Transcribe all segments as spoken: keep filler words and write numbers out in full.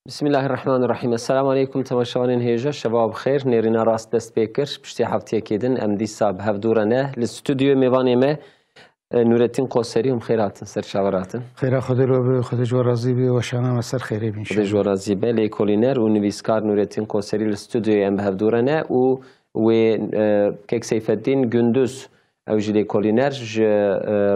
Bismillahirrahmanirrahim. Esselamu aleykum temaşevanên hêja. Şeva bi xêr. Nêrîna rast dest pê kir. Piştî heftiyekê din em dîsa bi hev dû re ne. Li stûdyoyê mêvanê me, e, Nûretîn Qoserî, hûn xêr hatin, ser çavan hatin. Xêra Xwedê li we be, Xwedê ji we razî be, weşana me ser xêrê bin. Xwedê ji we razî be. Lêkolîner û nivîskar Nûretîn Qoserî li stûdyoyê em bi hev dû re ne û wê, e, Kek Seyfeddîn Gunduz, ew jî lêkolîner ji, e,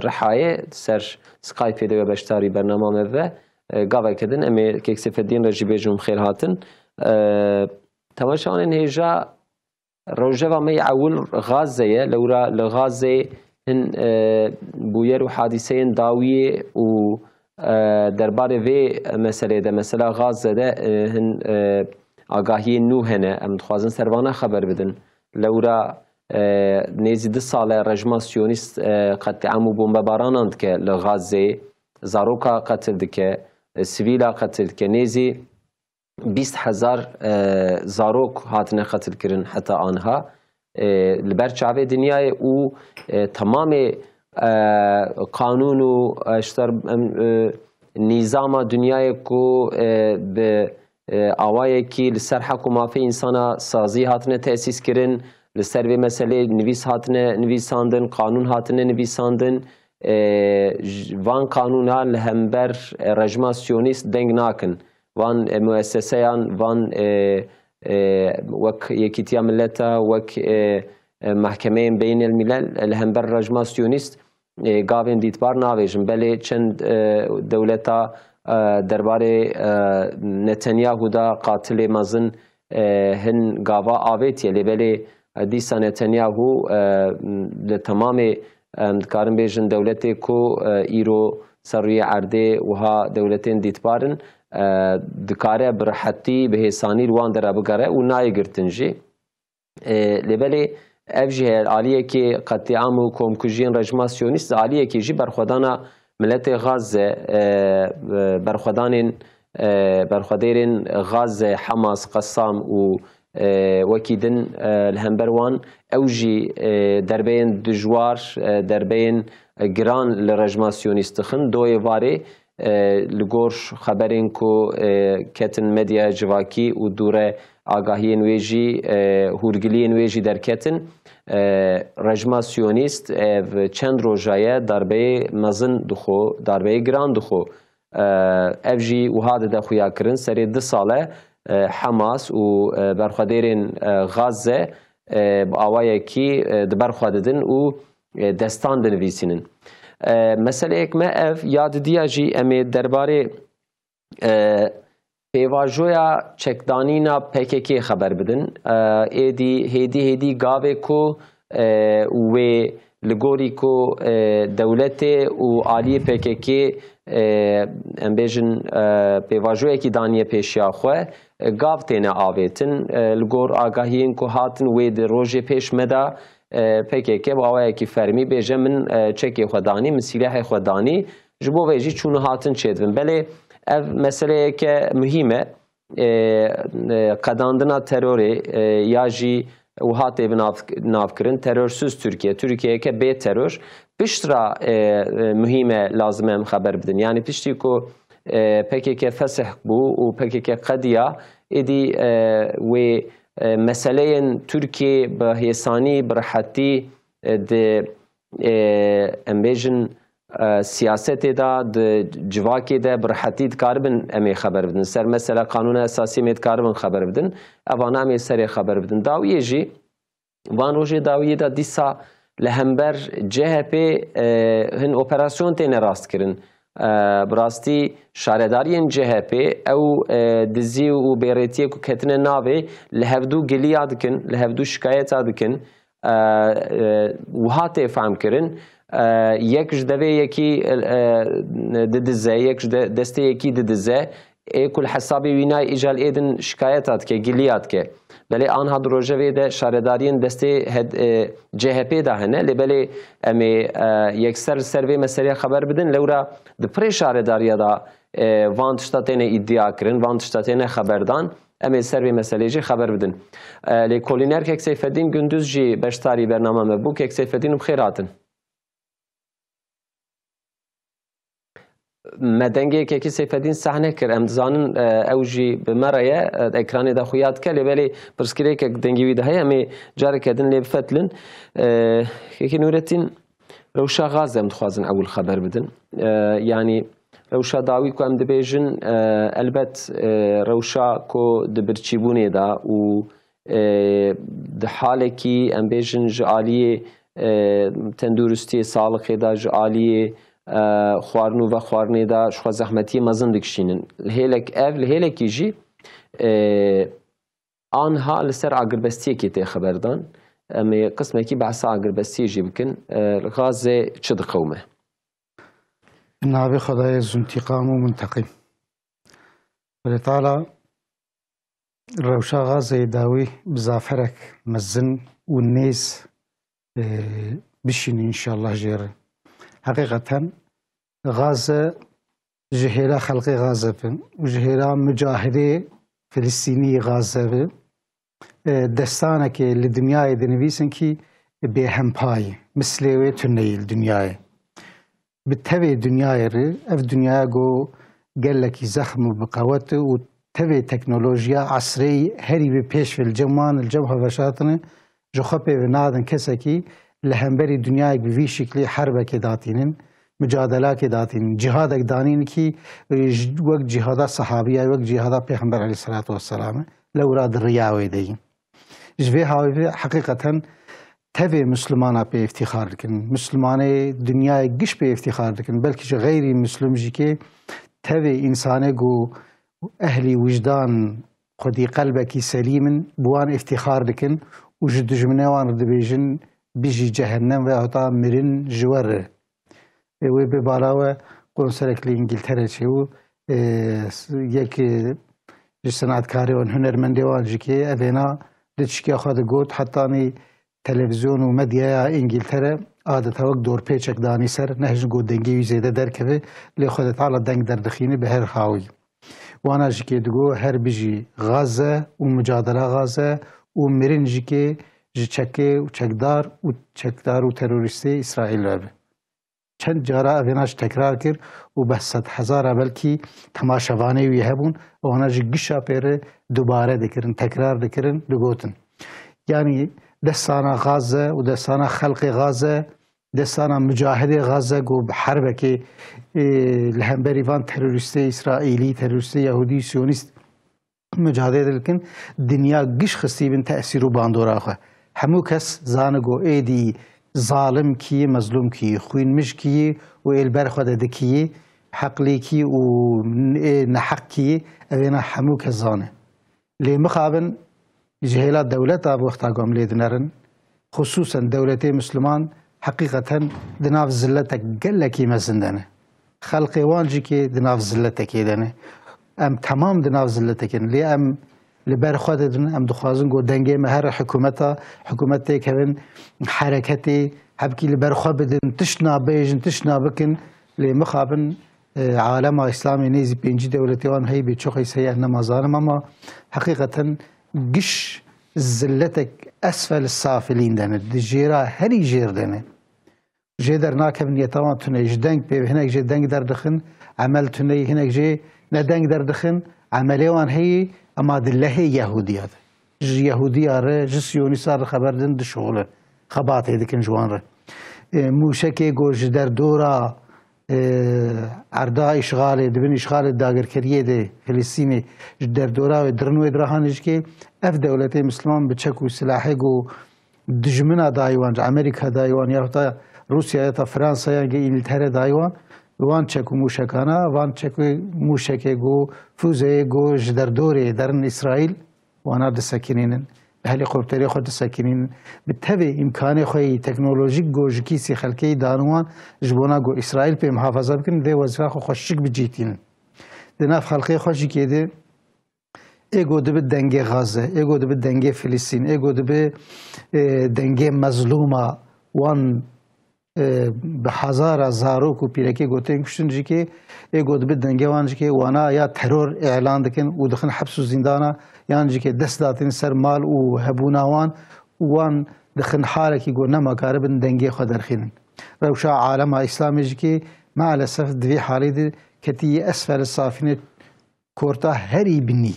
Rihayê, ser Skypeê de we beşdarî bernama me ve. E, gaveke din em ê Kek Seyfeddîn re jî bêjim xêr hatin. E, temaşevanên hêja, rojeva me yê ewil Gaze ye. Lewra li Gaze hin, e, bûyer û hadîseyên dawiyê û, e, derbarê vê meseleyê de, mesela Gaze de, e, hin, e, agahiyên nû hene. Em dixwazin ser vana xeber bidin. Lewra, e, nêzî du sal e rejma siyonîst, e, qetlîam û bombebaranan dike li Gazeyê. Zaroka qetil dike, e, sivîla qetil dike. Nêzî bîst hezar, e, zarok hatine qetilkirin heta aniha. E, li ber çavê dinyayê û, e, temamê, e, qanûn û, e, ji ter, em, e, nîzama dinyayê ku, e, bi, e, awayekî li ser heq û mafê însana sazî hatine tesîs kirin, li ser vê meselê nivîs hatine nivîsandin, qanûn hatine nivîsandin. E, ji van qanûna li hember, e, rejma siyonîst deng nakin. Van, e, muesseseyan, van, e, e, wek Yekîtiya Mileta, wek, e, e, Mehkemeyên Beynelmîlel, e, li hember rejma siyonîst, e, gavên dîtbar navêjin. Belê çend, e, dewleta, e, derbarê, e, Netanyahu da qatilê mezin, e, hin gava avêtiye. Lê belê, e, dîsa Netanyahu, e, li temamê, em dikarin bêjin dewletê ku, e, îro ser rûyê erdê wiha dewletên dîtbar in, e, dikare bi rehetî, bi hêsanî li wan dera bigere û nayê girtin jî. E, lê belê ev jî heye, aliyekê qetlîam û komkujiyên rejma siyonîst, aliyekê jî berxwedana miletê Gaze, e, e, berxwedanên, e, berxwedêrên Gaze, Hamas, Qesam û, e, wekî din, e, li hember wan ew jî, e, derbeyên dijwar, e, derbeyên, e, giran li rejma siyonîst dixin. Doyê varê, e, li gor xeberên ku, e, ketin medyaya civakî û dûre agahiyên wê jî, e, hûrgiliyên wê jî derketin. E, rejma siyonîst ev çend roja ye darbeyê mezin dixwe, darbeyê giran dixwe. E, ev jî wiha dide xuyakirin, serê du sal e, e, Hamas û, e, berxwedêrên, e, Gaze, e, bi awayekî, e, di ber xwe didin û, e, destan dinivîsînin. E, meseleyek me ev ya didiya jî em ê derbarê, e, pêvajoya çekdanîna P K K xeber bidin. E, êdî hêdî hêdî gavê ku, e, wê li gorî ku, e, dewletê û aliyê P K K, e, em bêjin, e, pêvajoyekî daniye pêşiya xwe, e, gav têne avêtin. E, li gor agahiyên ku hatin wê di rojê pêş me de, e, P K K bi awayekî fermî bêje, min, e, çekê xwe danî, min sîlehê xwe danî, ji bo vê jî çûn û hatin çêdibin. Belê ev meseleyeke muhîm e. E, e, qedandina terorê, e, ya jî wiha tê bi nav, navkirin, terorsuz Tirkiye, Tirkiyeyeke bê teror. Piştre, e, e, muhîm e, lazim e em xeber bidin. Yanî piştî ku, e, P K K fesih bû û P K K qediya, êdî, e, wê, e, meseleyên Tirkiyê bi hêsanî, bi rehetî, e, di, e, em bêjin, e, siyasetê de, di civakê de bi rehetî dikaribin em ê xeber bidin. Ser mesela qanûna esasî em ê dikaribin xeber bidin. Evana em ê serê xeber bidin. Dawiyê jî, van rojê dawiyê de dîsa li hember C H P, e, hin operasyon têne rastkirin. E, bi rastî şaredariyên C H P ew, e, dizî û bêrêtiyê ku ketine navê li hevdû giliya dikin, li hevdû şikayeta dikin. E, e, wiha tê fehmkirin, e, yek ji devê yekî, e, didize, yek ji de-, destê yekî didize, ê ku li hesabê wî nayê îcar ê din şikayeta dike, giliya dike. Belê anha di rojevê de şaredariyên destê hed-, e, C H P de hene, lê belê em ê, e, yekser li ser vê meseleyê xeber bidin, lewra di pirê şaredariya de, e, van tişta têne îdia kirin, van tişta têne xeberdan, em ê ser vê meseleyê jî xeber bidin. E, lêkolîner Kek Seyfeddîn Gunduz jî beşdarî bernama me bû. Kek Seyfeddîn, bi xêr hatin. me dengê yekekî Seyfedîn sehne kir. Em dizanin, e, ew jî bi me re ye, e, ekranê de xwe ya dike, lê belê pirsgirêkek dengê wî de heye, em ê careke din lê bifetilin. E, Kekê Nûretîn, rewşa Gaze em dixwazin ewil xeber bidin. E, yanî rewşa dawî ku em dibêjin, e, elbet, e, rewşa ku di birçîbûnê de û, e, di halekî em bêjin ji aliyê, e, tenduristiyê, saxlixê de, ji aliyê, e, xwarin û vexwarinê de ji xwe zehmetiyê mezin dikişînin. Li hêlek ev, li hêlekî jî, e, anha li ser agirbestiyekê tê xeberdan. Em ê qismekî behsa agirbestiyê jî bikin. E, Gaze çi diqewime? Navê Xwedayê zûntîqam û munteqîm. Xwedê Teala rewşa Gazeyê dawî bi zaferek mezin û nêz, e, bişîne înşallah jê re. Heqîqeten Gaze ji hêla xelkê Gaze be û ji hêla mucahidê Filistînî Gaze be, e, destanekê li dinyayê dinivîsin kî bêhempa ye. Mislê wê tune ye li dinyayê. Bi tevê dinyayê re, ev dinyaya ku gelekî zexm û bi qewet e û tevê teknolojiya esrê yî herî bi pêş ve li cem wan, li cem xwe veşartine, ji xwe pê ve nadin kesekî li hemberî dinyayek bi vî şiklî herbekê datînin, micadelakê datînin, cihadek danîn kî, e, ji, wek cihada sehabiya, wek cihada Pêxember aleyhisselatu vesselam e, lewra di riya wê de yî. Ji vê hawî ve heqîqeten tevê Mislimana pê îftîxar dikin. Mislimanê dinyayê giş pê îftîxar dikin. Belkî ji xeyrî Mislim jî kê tevê însanê ku ehlî wijdan, xwedî qelbekî selîm in, bi wan îftîxar dikin û ji dijminê wan re dibêjin, bijî cehennem ve heta mirin ji we re. Ê wê bê bala we konserek li Îngiltere çêbû. Ê, s-, yek, ê, ji senetkarê wan, hunermendê wan jî kê evêna di çikiya xwe digot, hetanî televîzyon û medyaya Îngiltere adeta wek dorpêçek danî ser, nehêjin ku dengê wî zêde derkeve, lê Xwedê Teala deng derdixîne bi her hawî. Wana jî kê digo, her bijî Gaze û mucadela Gaze û mirin jî kê ji çekê û çekdar û çekdar û terorîstê Îsraîl ve be. Çend cara evêna jî tekrar kir û bi sed hezara belkî temaşevanê wî hebûn, wana jî gişa pê re dubare dikirin, tekrar dikirin, digotin. Yanî destana Gaze û destana xelqê Gaze, destana mucahidê Gaze ku bi herbekê, ê, li hemberî van terorîstê Îsraîlî, terorîstê Yahûdî, Siyonîst, mucadele dikin, dinya giş xistî bin tesîr û bandora xwe. Hemû kes zane ku êdî zalim kî yî, mezlûm kî yî, xwînmij kî yî û ê li ber xwe de di kî yî, heqlî kî û ê neheq kî yî, evêna hemû kes zane. Lê mixabin ji hêla dewleta bi wexta ku em lê dinerin, xisûsen dewletê Misliman heqîqeten di nav ziletek gelekî mezin de ne. Xelkê wan jî kê di nav ziletekê de ne. Em temam di nav ziletekê ne. Lê em li ber xwe didin, em dixwazin ku dengê me here hikûmeta, hikûmet têkevin, hereketê, hebkî li ber xwe bidin, tişt nabêjin, tişt nabikin. Lê mixabin, e, alema Îslamê nêzî pêncî dewletê wan heyî bê, çok heyî seyê ez nema zanim, ama heqîqeten giş ziletek esfel safilîn de ne, di jêra herî jêr de ne. Jê dernakevin, niyeta wan tune, ji deng pê ve, hinek jê deng derdixin, emel tune yî, hinek jê ne deng derdixin, emelê wan heyî, ema di lehê Yehûdiya de. Ji Yehûdiya re, ji Siyonîsta re xeber din dişixulin, xebatê dikin ji wan re. E, mûşekê ku ji derdora, e, erda îşxalê, di bin îşxalê dagirkeriyê de Filistînê ji derdora wê dirin wê dirahanê jî kê, ev dewletê Misliman bi çek û silahê ku dijmina dayî wan, ji Amerîka dayî wan, ya ta Rûsya, ya ta Fransa, ya ge Îngiltere dayî wan, wan çek û mûşekana, van çek û mûşekê ku, fûzeyê ku ji derdorê derin Îsraîl, wana disekinînin, bi helîkopterê xwe disekinînin, bi tevê îmkanê xwe yî teknolojîk ku ji kîsî xelkê yî dan wan, ji bona ku Îsraîl pê muhafaza bikin, vê wezîfa xwe xweşik bi cî tînin. Di nav xelkê xwe jî kê de, ê ku dibi dengê Gaze, ê ku dibi dengê Filistîn, ê ku dibi, e, dengê mezlûma wan, e, bi hezara zarok û pîrekê ku tên kuştin jî kê, ê ku dibi dengê wan jî kê wana ya teror îlan dikin û dixin heps û zîndana, yan jî kê dest datin ser mal û hebûna wan û wan dixin halekî ku nema karibin dengê xwe derxînin. Rewşa alema Îslamê jî kê maalesef di vî halê de ketî yê esfel safînê, korta herî binî.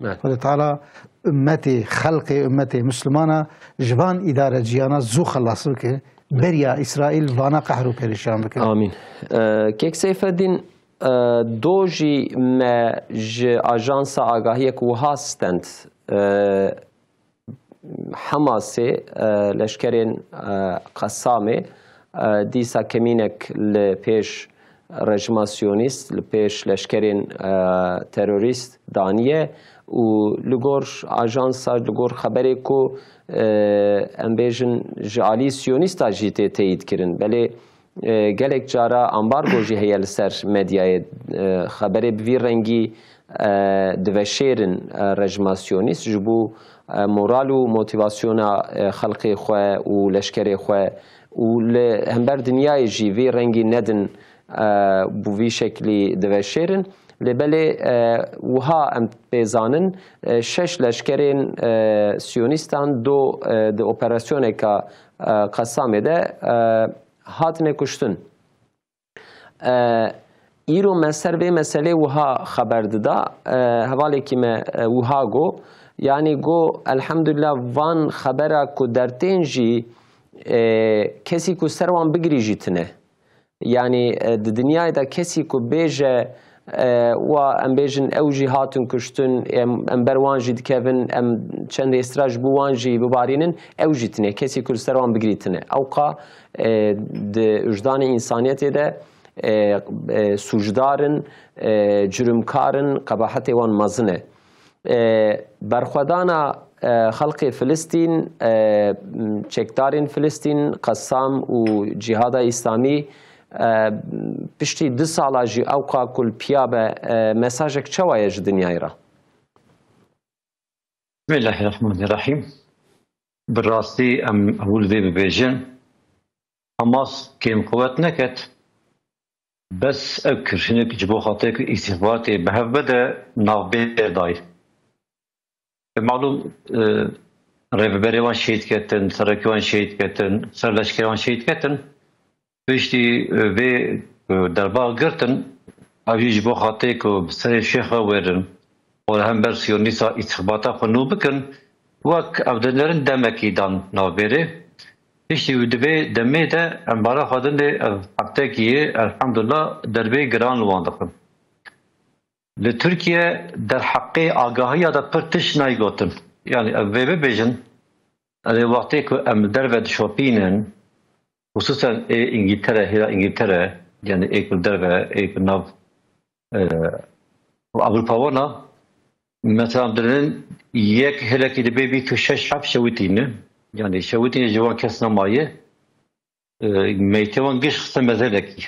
Evet. Xwedê Teala ummetê, xelqê ummetê Muslimana ji van îdareciyana zû xelas bike, beriya Îsraîl vana qehr û perîşan bike. Amîn. E, Kek Seyfeddîn, e, do jî me ji ajansa agahiyek wiha stend. E, Hemasê, e, leşkerên, e, Qesamê, e, dîsa kemînek li pêş rejima siyonîst, li pêş leşkerên, e, terorîst daniye û li gor ajansa, li gor xeberê ku, e, em bêjin ji alî siyonîsta jî tê teyîd kirin. Belê, e, gelek cara ambargo jî heye li ser medyayê. E, xeberê bi vî rengî, e, diveşêrin, e, rejima siyonîst ji bo, e, moral û motivasyona, e, xelkê xwe û leşkerê xwe û li hember dinyayê jî vî rengî nedin, e, bi vî şeklî diveşêrin. Lê belê, e, wiha em pê zanin, e, şeş leşkerên, e, siyonîstan do, e, di operasyoneka, e, Qesamê de, e, hatine kuştin. E, îro me ser vê meselê wiha xeber dida, e, hevalekî me, e, wiha got, yanî got, elhamdulillah, van xebera ku dertên jî, e, kesî ku ser wan bigirî jî tine. Yanî, e, di dinyayê de kesî ku bêje, e, wa em bêjin ew jî hatin kuştin, em, em ber wan jî dikevin, em çend hêstra ji bo wan jî bibarînin, ew jî tine, kesî ku li ser wan bigirî tine. Ewqa, e, di wijdanê însaniyetê de, e, e, sûcdar in, e, curimkar in, qebahetê wan mezin e. E, berxwedana, e, xelkê Filistîn, e, çekdarên Filistîn, Qesam û Cîhada Îslamî, e, piştî du sala jî ewqa ku li piya be, e, mesajek çawa ye ji dinyayê re? Bismillahirrahmanirrahim. Bi rastî em ewil vê bibêjin. Hamas kêmqewet neket. Bes ev kir, hinek ji bo xatirê ku îstîxbaratê bi hev bide navbêr dayî. E, malûm, e, rêveberê wan şehîd ketin, serekê wan şehîd ketin, serleşkerê wan şehîd ketin. Piştî, e, vê, e, derba girtin, ev jî ji bo xatirê ku bi serê şêxa wêrin û li hember siyonîsta îstîxbata xwe nû bikin, wek ev dinêrin demekî dan navbêrê. Piştî wî di vê demê de em bara xwe din dê ev heftekî yê, elhamdulillah, derbê giran li wan dixin. Li Tirkiye derheqê agahiya de pir tişt nayê gotin. Yanî ev vê bibêjin, erê wextê ku em li derve dişopînin, xisûsen ê Îngîltere, hêla Îngîltere, yanî ê ku li derve, ê ku nav, e, Ewropa wana, mesela em dilin yek hêlekî dibê bîst û şeş heb şewitîne. Yanî şewitîne ji wan kes nemaye, e, meytê wan giş xiste mezelekî.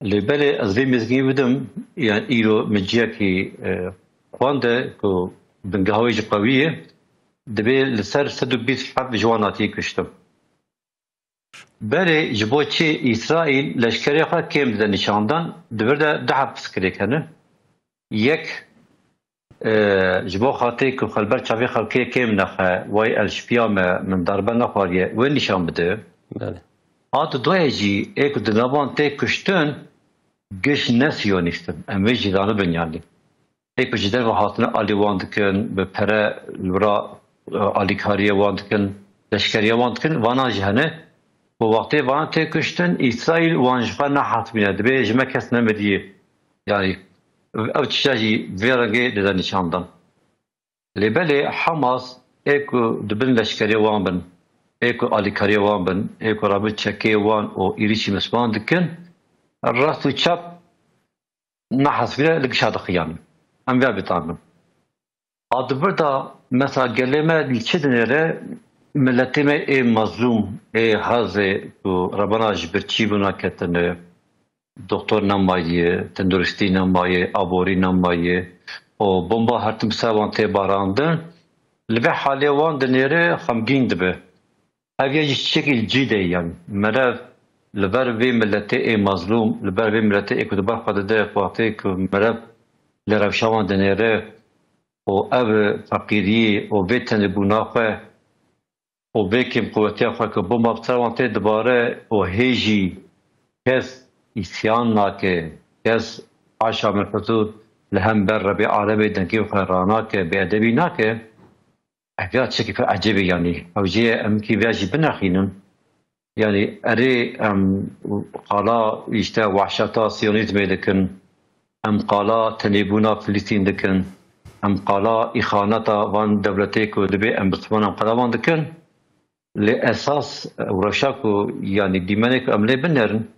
Lê belê ez vê mêzgînî bidim, yani îro min ciyekî, e, xwende ku bingeha wê jî qewî ye, dibê li ser sed û bîst heb ji wan hatiye kuştin. Belê ji bo çi Îsraîl leşkerê xwe kêm dide nîşandan, di vir de du heb fikrêk hene. Yek, e, ji bo xatirê ku xwe li ber çavê xelkê kêm nexe, wey el ji piya me, min darbe nexwariye, wê nîşan bide. Belê. A di doyê jî ê ku di nav wan tê kuştin, giş ne siyonîst in. Em vê jî zanibin yanî. Ê ku ji derve hatine alî wan dikin, bi pere li vira, e, alîkariyê wan dikin, leşkeriya wan dikin, vana jî hene. Ku wextê vana tê kuştin, Îsraîl wan ji xwe nehesibîne. Dibê ji me kes nemiriye. Yanî ev tişta jî vê rengê dide nîşandan. Lê belê Hamas ê ku di bin leşkerê wan bin, ê ku alîkariyê wan bin, ê ku rabit çekê wan û êrîşî misliman dikin, rast û çap nehesibîne li gişa dixiyan. Em vê bizanin. A di vir de mesela gelê me li çi dinêre, miletê me ê mezlûm, ê hezê ku rebena ji birçî bûna ketine, doktor nemaye, tenduristî nemaye, aborî nemaye û bomba her tim ser wan tê barandin, li vê halê wan dinêre xemgîn dibe. Ev yek ji tiştekî li cî de ye, yanî merev li ber vê miletê ê mezlûm, li ber vê miletê ê ku di ber xwe dide, wextê ku merev li rewşa wan dinêre û ev feqîriyê û vê tenêbûna xwe û vê kêmqewetiya xwe ku bomba bi ser wan tê dibare û hê jî kes îsyan nake, kes haşa min huzur li hember Rebê Alemê dengê xwe ranake, bêedebî nake. Ev ya çekî pir ecêb e yanî. Ew jê ye em kî vê jî binexînin. Yanî erê em qala işte wehşeta Siyonîzmê dikin, em qala tenêbûna Filistîn dikin, em qala îxaneta van dewletê ku dibê em bi ziman em qala wan dikin. Lê esas, e, rewşa ku, yanî dîmenê ku em lê binerin,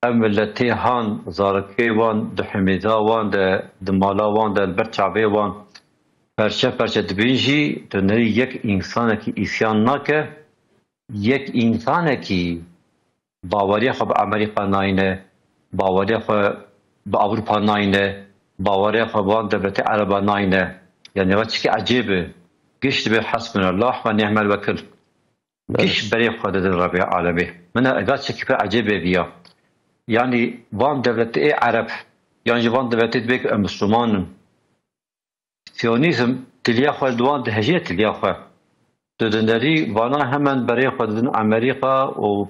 ev miletê han zarokê wan di himêza wan de, di mala wan de, li ber çavê wan perçe perçe dibin jî, tu nerî yek însanekî îsyan nake, yek însanekî baweriya xwe bi Amerîka nayne, baweriya xwe bi Ewropa nayne, baweriya xwe bi wan dewletê Ereba nayne. Yanî ev çikî ecêb e. Giş dibe hasbunallah ve ni'mel wekil. Giş berê xwe didin Rebê Alemê. Min ev çekî pir ecêb bêviya. Yanî van dewletê Ereb, yan jî van dewletê dibê ku em Misliman in. Siyonîzm tiliya xwe li wan dihejê tiliya xwe. Tu dinerî vana hemen berê xwe didin Amerîka û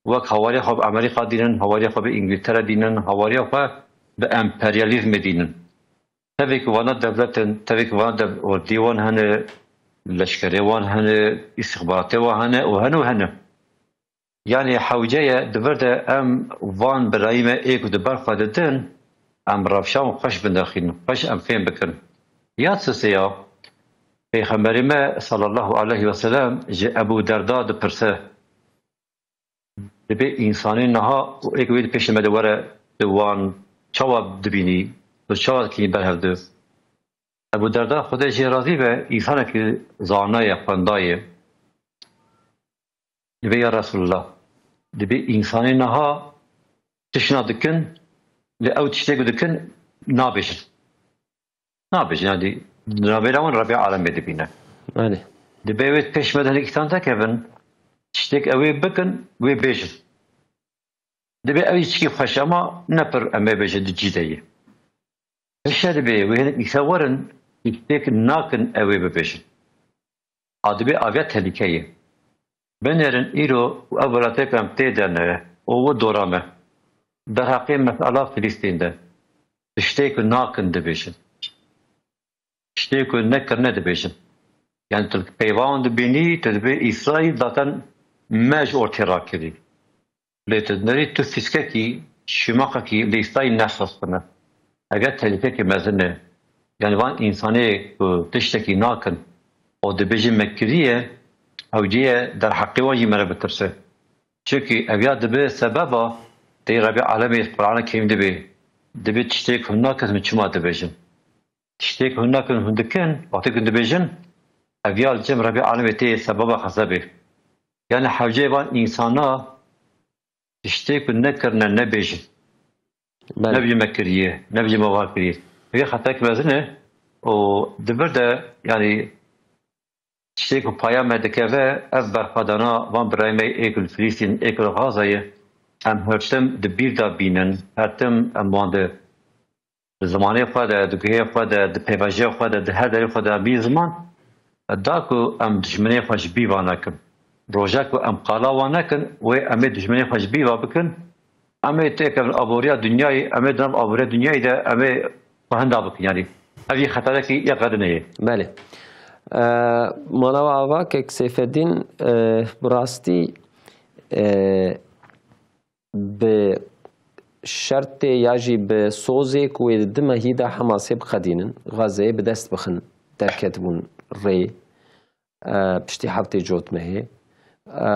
wek hawariya xwe bi Amerîka dînin, hawariya xwe bi Îngiltere dînin, hawariya xwe bi emperyalîzmê dînin. Tevê ku vana dewlet in, tevê ku vana dev-, ordî wan hene, leşkerê wan hene, îstixbaratê wan hene û hene û hene. Yanî hewce ye di vir de em van birayî me ê ku di ber xwe didin, em rewşa wan xweş binirxînin, xweş em fêm bikin. Ya sisê ya, Pêxemberê me sallallahu aleyhi ve sellem ji Ebû Derda dipirse, dibê însanê niha û ê ku wê di pêşê me de were, tu wan çawa dibînî, tu çawa dikînî ber hev du? Ebû Derda, Xwedê jê razî be, însanekî zana ye, xwenda ye. Dibê ya Resulullah, dibê însanê niha tişna dikin, lê ew tiştê ku dikin nabêjin. Nabêjin, yanî nabêra wan Rebê Alemê dibîne. Belê. Dibê wê pêş me de hinek însan dekevin, tiştêk ew ê bikin, wê bêjin. Dibê ew jî çikî xweş e, ama ne pir em ê bêjin di cî de ye. Hişe dibê wê hinek însan werin, tiştêk nakin ew ê bibêjin. A dibê aviya tehlîke ye. Binêrin îro û ev welatê ku em tê de ne û wi dora me. Derheqê mesela Filistîn de tiştê ku nakin dibêjin. Tiştê ku nekirine dibêjin. Yani tu peyva wan dibînî, tu dibê Îsraîl zaten me ji ortê rakirî. Lê tu nerî tu fîskekî, şimaqekî li Îsraîl nexistine. Eger tehlîkekî mezin e, yani van însanê ku tiştekî nakin û dibêjin me kiriye, ew cê ye derheqê wan jî me re bitirse. Çimkî ev ya dibe sebeba tê Rebê Alemê Qur'ana Kerîm dibê, dibê tiştê ku hûn nakin hûn çima dibêjin? Tiştê ku hûn nakin hûn dikin, wextê ku hûn dibêjin, ev ya li cem Rebê Alemê tê sebeba xezebê. Yani hewceyê van însana tiştê ku nekirine nebêjin. Belê. Nebijin me kiriye, nebijin me wan kiriye. Hevî xeterek mezin e û di vir de, yani tiştê ku paya me dikeve, ev berxwedana van birayê me ê ku li Filistîn, ê ku li Gaza ye, em her tim di bîr de bînin, her tim em wan di Di zimanê xwe de, di guhê xwe de, di pêvajoya xwe de, di her derê xwe de em bî ziman, da ku em dijminê xwe ji bîr va nekin. Roja ku em qala wan nekin, wê em ê dijminê xwe ji bîr va bikin, em ê têkevin aboriya dinyayê, em ê di nav aboriya dinyayê de em ê xwe hinda bikin. Yanî ev yê xeterekî yê qedinê ye. Belê. Eee, mala we ava kek Seyfeddîn, eee, bi rastî, eee, bi şertê ya jî bi sozê ku wê di du mehî de Hemasê biqedînin, Xezeyê bi dest bixin, derketibûn rê, e, piştî heftê cotmehê. E,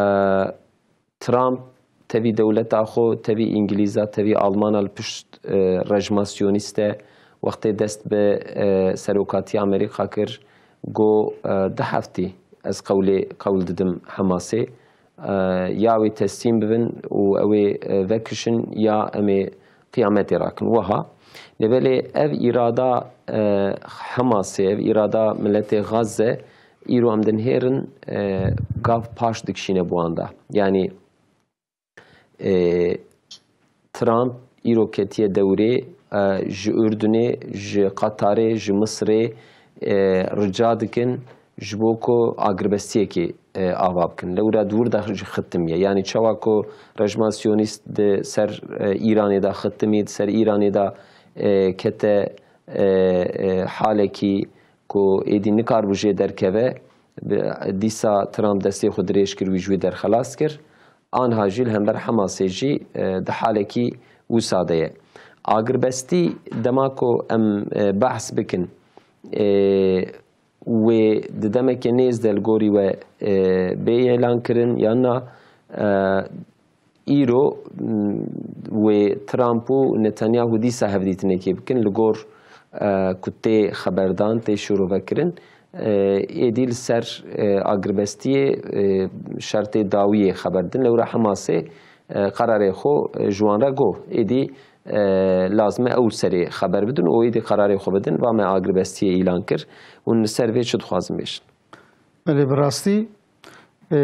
Trump tevî dewleta xwe, tevî Îngilîza, tevî Almana li pişt, e, rejima Siyonîst e, wextê dest bi, e, serokatiya Amerîka kir, got, e, du heftî ez qewlê, qewl didim Hemasê. E, ya wê teslîm bibin û ew ê, e, vekişin ya em ê qiyametê rakin. Wiha. Lê belê ev îrada, e, Hemasê, ev îrada miletê Gaze îro em dinihêrin, e, gav paş dikişîne bi wan de. Yanî, e, Trump îro ketiye dewrê, e, ji Urdunê, ji Qatarê, ji Misirê, e, rica dikin ji bo ku agirbestiyekê e, ava bikin. Lewra di wir de jî xitimiye. Yanî çawa ku rejima siyonîst di ser, e, Îranê de xitimî, di ser Îranê de, e, kete, e, e, halekî ku êdî nikaribû jê derkeve, bi, dîsa Trump destê xwe dirêj kir, wî ji wî derxelas kir. Anha jî li hember Hamasê jî, e, di halekî wisa de ye. Agirbestî dema ku em, e, behs bikin, e, wê di demeke nêz de li gorî we, e, bê îlan kirin yan na, e, îro, m, wê Trump û Netanyahu dîsa hevdîtinekê bikin li gor, e, ku tê xeberdan, tê şîrove kirin, e, êdî li ser, e, agirbestiyê, e, şertê dawiyê xeber din. Lewra Hamasê, e, qerarê xwe, e, ji wan re got. Êdî, e, lazim e ew serê xeber bidin û êdî qerarê xwe bidin. Va me agirbestiyê îlan kir. Hûn li ser vê çi dixwazin bêjin? Belê, bi rastî, e,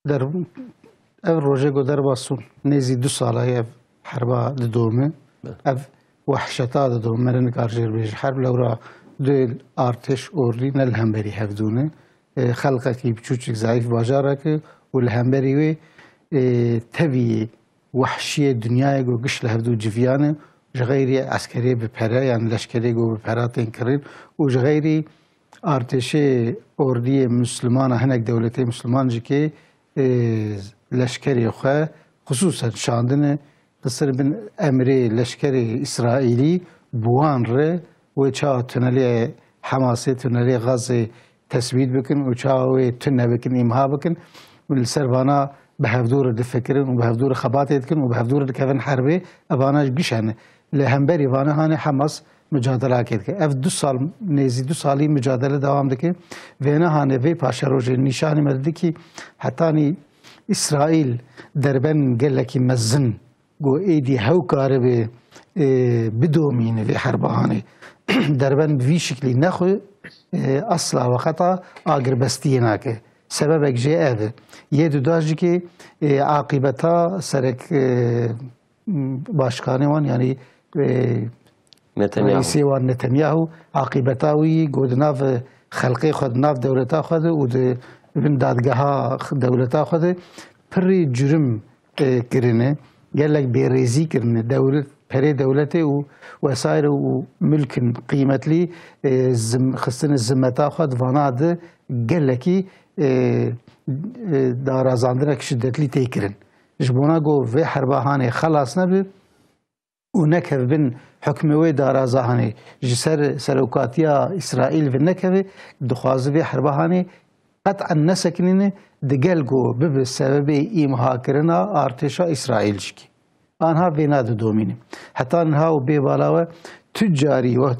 der-, ev rojê ku derbas bû, nêzî du sala ye ev herba didome. Be. Ev wehşeta didome, me re nikar jê re bêje herb, lewra du artêş, ordî ne li hemberî hevdû ne. E, xelqekî biçûçik, zayîf bajarekî û li hemberî wê, e, tevî wehşiyê dinyayê ku giş li hevdû civiyane, ji xeyrî eskerê bi pere, yan leşkerê ku bi pera tên kirin û ji xeyrî artêşê ordiyê Mislimana, hinek dewletê Misliman jî kê, e, leşkerê xwe xisûsen şandine, xisir bin emrê leşkerê Îsraîlî bi wan re wê çawa tunelê Hamasê, tunelê Gazê tesbît bikin û çawa wê tune bikin, îmha bikin û li ser vana bi hevdû re difikirin û bi hevdû re xebatê dikin û bi hevdû re dikevin herbê, evana ji giş hene. Li hemberî vana hanê Hamas mucadelakê dike. Ev du sal, nêzî du salî mucadele dewam dike. Vêna hanê vê paşerojê nîşanî me didikî hetanî Îsraîl derben gelekî mezin ku êdî hew karibe, e, bidomîne vê herba hanê. Derben bi vî şiklî nexwe, e, asla weqeta agirbestiyê nake. Sebebek jê ev e. Yê duda jî kê, e, aqîbeta serek, e, başkanê wan, yanî, e, Netanyahu. Reîsê wan Netanyahu, aqîbeta wî ku di nav xelkê xwe, di nav dewleta xwe de û di bin dadgeha dewleta xwe de pirî curim, e, kirine, gelek bêrêzî kirine, dewlet, perê dewletê û wesaîr û milkin qîmetlî, e, zim-, xistine zimmeta xwe di vana de gelekî, e, e, darazandinek şiddetlî tê kirin. Ji bona ku vê herba hanê xelas nebe û nekeve bin hukmê wê daraza hanê, ji ser serokatiya Îsraîl ve nekeve, dixwaze vê herba hanê qet'en nesekinîne, digel ku bibe sebebê îmhakirina artêşa Îsraîl jî kê. Anha vêna didomîne. Heta niha û bê bala we tu carî we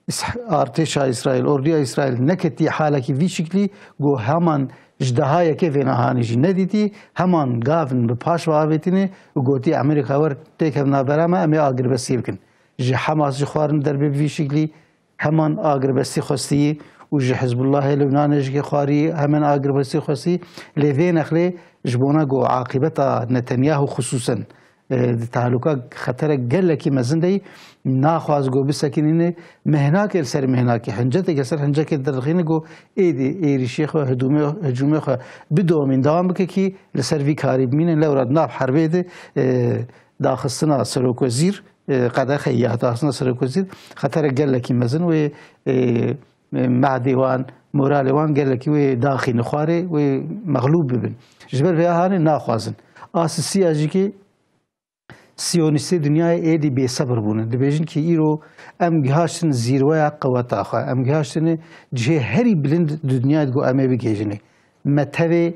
Îs-, artêşa Îsraîl, orduya Îsraîl neketî halekî vî şiklî ku heman ji daha yekê vêna hanê jî nedîtî, heman gavin bi paş ve avêtîne û gotî Amerîka wer têkevin navbera me, em ê agirbestî bikin. Ji Hamas jî xwarin derbê bi vî şiklî heman agirbestî xwestiyî û ji Hizbullahê Lubnanê jî kê xwarî hemen agirbestî xwestî. Lê vê nexlê ji bona ku aqîbeta Netanyahu xisûsen e, di tehlûka xeterek gelekî mezin de yî, naxwaz ku bisekinîne, mihnakê li ser mihnakê, hinceteke ser hincekê derdixîne ku êdî êrîşê xwe, hidûmê, hicûmê xwe bidomîn dewam bike kî li ser vî karî bimîne, lewra di nav herbê de, e, daxistina serokwezîr, e, qedexe ya daxistina serokwezîr, xeterek gelekî mezin wê, e, e, mehdê wan, moralê wan gelekî wê daxîne xwarê, wê mexlûb bibin. Ji ber vê hanê naxwazin. A sisiya jî kî Siyonîstê dinyayê êdî bêsebir bûne. Dibêjin kî îro em gihaştin zîrweya qeweta xwe. Em gihaştine cihê herî bilind di dinyayê de ku em ê bigihêjinê. Me tevê,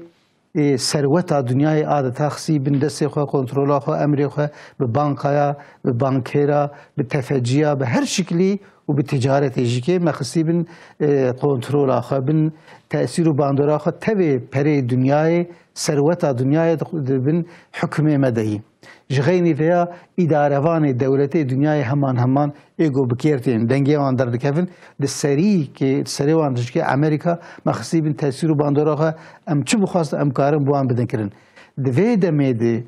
ê, serweta dinyayê adeta xisî bin destê xwe, kontrola xwe, emrê xwe bi bankaya, bi bankêra, bi tefeciya, bi her şiklî û bi ticaretê jî kê me xisî bin, ê, kontrola xwe, bin tesîr û bandora xwe tevê perê dinyayê, serweta dinyayê di, di bin hukmê me de yî. Ji xeynî vêya îdarevanê dewletê dinyayê heman heman ê ku bi kêr tên, dengê wan derdikevin, di serî kê, serê wan dijikê Amerîka, me xistî bin tesîr û bandora xwe, em çi bixwastin em karin bi wan bidin kirin. Di vê demê de,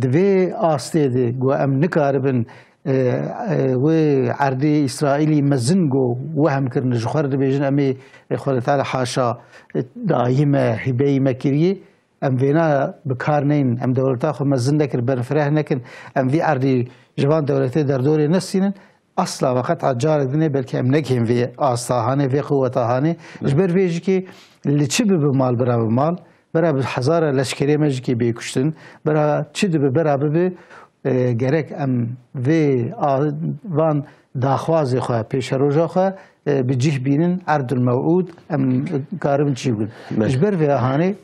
di vê astê de ku em nikaribin, e, e, wê erdê Îsraîlî mezin go wehm kirin, ji xwe re dibêjin, em ê, e, Xwedê Teala haşa, e, dayî me, hîbeyî me kiriye. Em vêna bi kar neyin, em dewleta xwe mezin nekin, berfireh nekin, em vî erdî ji van dewletê derdorê nestînin, asla ve qet'a carek din ê belkî em negihên vê asta hanê, vê quweta hanê. Ji ber vê jî kê li çi bibe mal, bira bi mal, bira bi hezara leşkerê me jî kê bê kuştin, bira çi dibe, bira bibe, e, gerek em vê a-, van daxwazê xwe, pêşeroja xwe, e, bi cih bînin, erdul mew'ûd, em karibin çî bikin. Belê. Ji ber vê hanê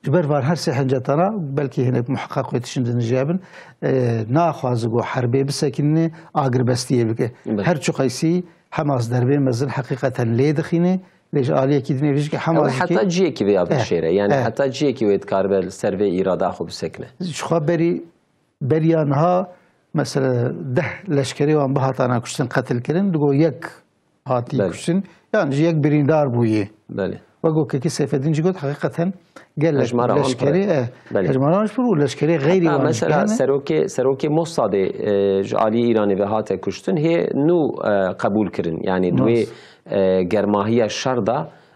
Ji ber van her sê hincetana, belkî hinek muheqeq wê tiştin din jî hebin, e, naxwaze ku herbê bisekinîne, agirbestiyê bike. Belê. Her çiqaysî Hemas derbê mezin heqîqeten lê dixîne, lê ji aliyekî dinê vê jî ki Hemas Ew jî ki heta ciyekî vê ya Eh, bişêre. Yani eh. heta ciyekî wê dikaribe li ser vê îrada xwe bisekine. Ji xwe berî, beriya niha, mesela deh leşkerê wan bihatana kuştin, qetil kirin, digo yek hatî Belê. kuştin, yan jî yek birîndar bûye. Belê. Wek ku Kekî Seyfeddîn jî got, heqîqeten gelek Hejmara wan leşkerê, pir e. e, Belê. hejmara wan jî pir û leşkerê xeyrî Heta wan jî mesela hene. serokê, serokê Mossadê, e, ji aliyê Îranê ve hate kuştin, hê nû, e, qebûl kirin. Yani di wê, Nas. e, germahiya şer de,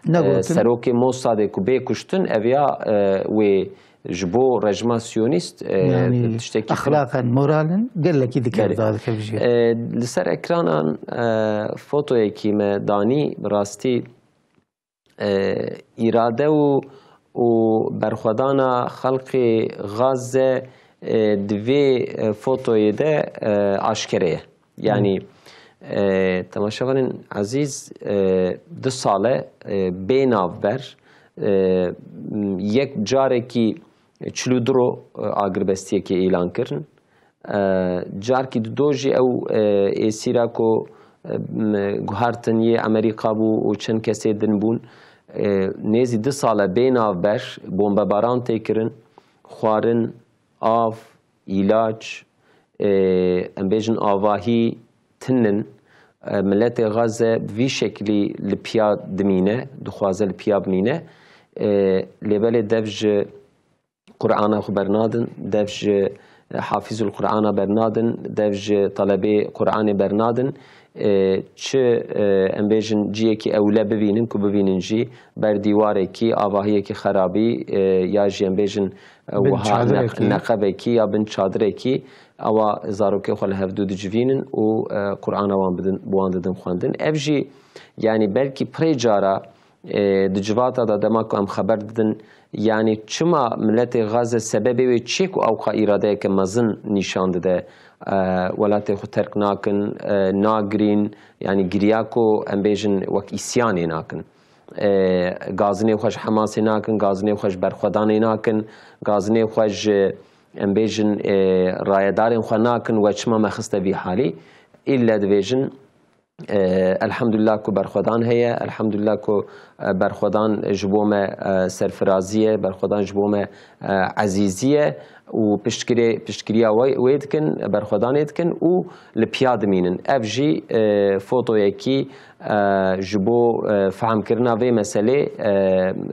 e, Negotin. serokê Mossadê ku bê kuştin, ev ya, e, wê ji bo rejima siyonîst, e, Yani tiştekî exlaqen, moralin gelekî dikevda Belê. dikevijî. E, li ser ekranan, e, fotoyekî me danî, bi rastî, e, îrade û, û berxwedana xelkê Gaze, e, di vê, e, fotoyê de, e, aşkere ye. Yani, e, temaşevanên ezîz, e, du sal e, e, bê navber, e, yek carekî çil û du ro, e, agirbestiyekê îlan kirin. E, carkî dido jî ew, e, êsîra ku, e, m-, guhertin yê Amerîka bû û çend kesê din bûn. E, nêzî du sal e bê navber, bombebaran tê kirin, xwarin, av, îlac, e, em bêjin avahî tinin. E, miletê Gaze bi vî şeklî li piya dimîne, dixwaze li piya bimîne. E, lê belê dev ji Qur'ana xwe bernadin, dev ji, e, Hafîzul Qur'ana bernadin, dev ji talebê Qur'anê bernadin. E, çi, e, em bêjin ciyekî ewle bivînin ku bivînin jî ber dîwarekî, avahiyekî xerabî, e, ya jî em bêjin, e, Bin wiha çadirekî. neq-, neqebekî ya bin çadirekî, ewa zarokê xwe li hevdû dicivînin û, e, Qur'ana wan bidin, bi wan didin xwendin. Ev jî, yanî belkî pirê cara, e, di civata de dema ku em xeber didin, yanî çima miletê Gaze sebebê wê çi ye ku ewqa îradeyeke mezin nîşan dide, e, welatê xwe terk nakin, e, nagirîn, yanî giriya ku em bêjin wek îsyanê nakin. E, gazinê xwe ji Hemasê nakin, gazinê xwe ji berxwedanê nakin, gazinê xwe ji, em bêjin, e, rayedarên xwe nakin, we çima me xiste vî halî? Îlle dibêjin, E, elhamdulillah ku berxwedan heye, elhamdulillah ku, e, berxwedan ji bo me, e, serfirazî ye, berxwedan ji bo me, e, ezîzî ye û piştgirê-, piştgiriya wê, wê dikin, berxwedanê dikin û li piya dimînin. Ev jî, e, fotoyekî, e, ji bo, e, fehmkirina vê meselê, e,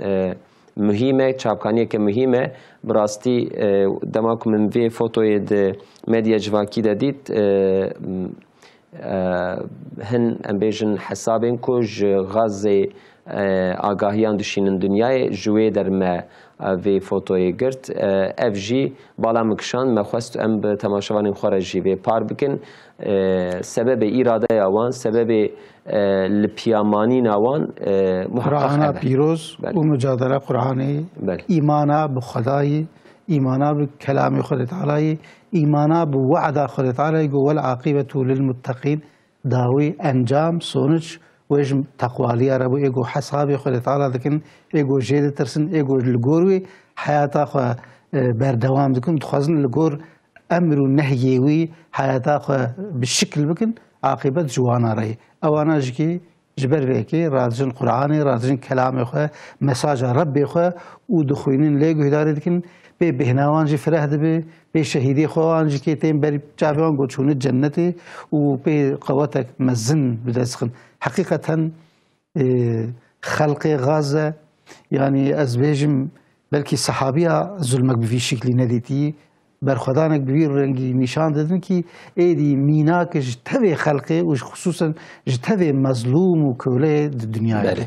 e, muhîm e, çavkaniyeke muhîm e. Bi rastî, e, dema ku min vê fotoyê di medya civakî de dît, e, e, hin, em bêjin, hesabên ku ji Gazê, e, agahiyan dişînin dinyayê, ji wê der me, e, vê fotoyê girt. E, ev jî bala min kişand, me xwest em bi temaşevanên xwe re jî vê par bikin. E, sebebê îradeya wan, sebebê, e, li piyamanîna wan, e, muheqeq Qur'ana ev e. pîroz Belê. û mucadele Qur'anê, Belê. îmana bi Xwedayê, îmana bi kelamê Xwedê Tealayê, îmana bi we'da Xwedê Tealayê, got, "Wel aqibetu lil muttaqîn", dawî, encam, sonuç, wê ji teqwaliya re bû, ê got hesabê Xwedê Teala dikin, ê got jê ditirsin, ê got li gor wê heyata xwe, e, berdewam dikin, dixwazin li gor emr û nehyê wî heyata xwe bi şikil bikin, aqîbet ji wana re ye. Ewana jî kê Ji ber vê yekê radijin Qur'anê, radijin kelamê xwe, mesaja Rebbê xwe û dixwînin, lê guhdarî dikin, pê bêhna wan jî fireh dibe, pê şehîdê xwe wan jî kê tên ber çavê wan, got çûne cennetê û pê qewetek mezin bi dest dixin. Heqîqeten, e, xelqê Gaze, yanî ez bêjim, belkî sehabiya zulmek bi vî şiklî nedîtî, berxwedanek bi vî rengî nîşan didin kî êdî mînak ji tevê xelkê û ji xisûsen ji tevê mezlûm û köleyê di dinyayê Belê. de.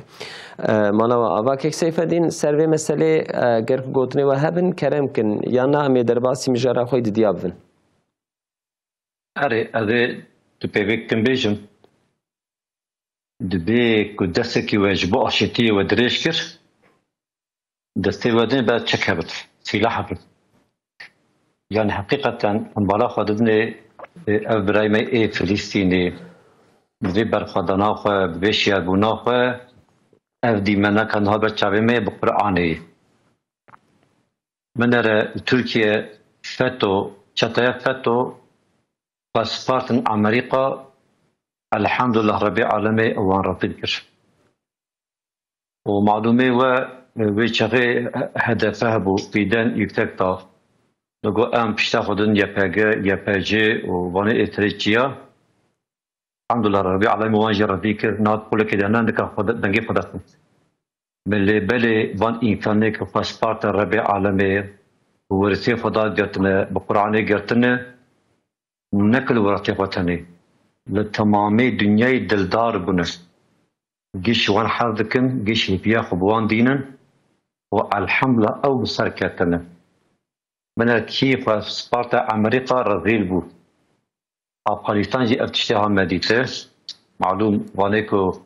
E, Manawa Ava Kek Seyfedîn, ser vê meselê, e, ger ku gotinê we hebin, kerem kin, yan na em ê derbasî mijara xwe yî didiya bibin. Erê, ez ê tu pêvêk kim bêjim. Dibê ku destekî we ji bo aşîtiyê we dirêj kir, destê we din be çek hebit, sîlah hebit. Yani heqîqeten em bala xwe didinê, e, ev birayê me ê Filistînê, bi vê berxwedana xwe, bi vê şiyarbûna xwe, ev dîmeneka niha ber çavê me ye bi Qur'anê ye. Min ere Tirkiye FETÖ, çetaya FETÖ, paspartin Amerîka, elhamdulillah Rebê Alemê wan rezîl kir. Û malûmê we, wê çaxê H D P hebû, Fîden Yüksekdağ. Digo em pişta xwe din Y P G, Y P G û vanê êtirê çiya. Elhamdulillah Rebê Alemê wan jî rezîl kir, niha polekê de ne, nika xwe de, dengê xwe destin. Belê, belê van însanê ku xwesparta Rebê Alemê, bi wirisê Xweda girtine, bi Qur'anê girtine, ne ku li wiratê xwe tenê, li temamê dinyayê dildar bûne. Giş wan hez dikin, giş hêviya xwe bi wan dînin û elhamdulillah ew bi ser ketine. Min e kî xwesparta Amerîka rezîl bû. Afxanistan jî ev tiştê ha me dîtir. Malûm, vanê ku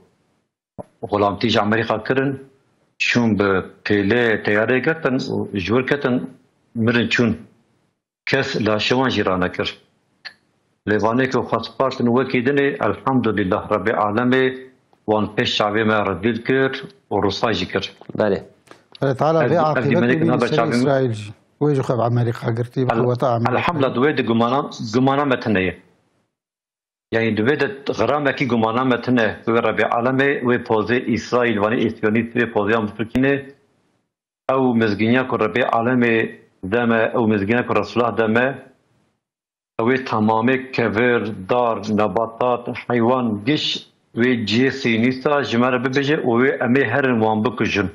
xulamtî ji Amerîka kirin, çûn bi pêlê teyarê girtin û ji wir ketin, mirin çûn. Kes laşê wan jî ranekir. Lê vanê ku xwespartin wekî dinê, elhamdulillah Rebê Alemê wan pêş çavê me redîl kir û rûsva jî kir. Belê. Belê, Teala Ev, vê ev aqîbetê dîmenek bîne niha ber ser çavê me. Îsraîl jî. Wê ji xwe bi Amerîka girtî, bi El-, quweta Amerîka. Elhamdulillah, di wê de gumana, gumana me tune ye. Yani di vê de xiramekî gumana me tune, wê Rebê Alemê, wê pozê Îsraîl, vanê Siyonîst, wê pozê wan bifikîne. Ew mizgîniya ku Rebê Alemê deme, ew mizgîniya ku Resulullah deme, ew ê tamamê kevir, dar, nebatat, heywan, giş wê cihê Siyonîsta ji me re bibêje û wê em ê herin wan bikujin.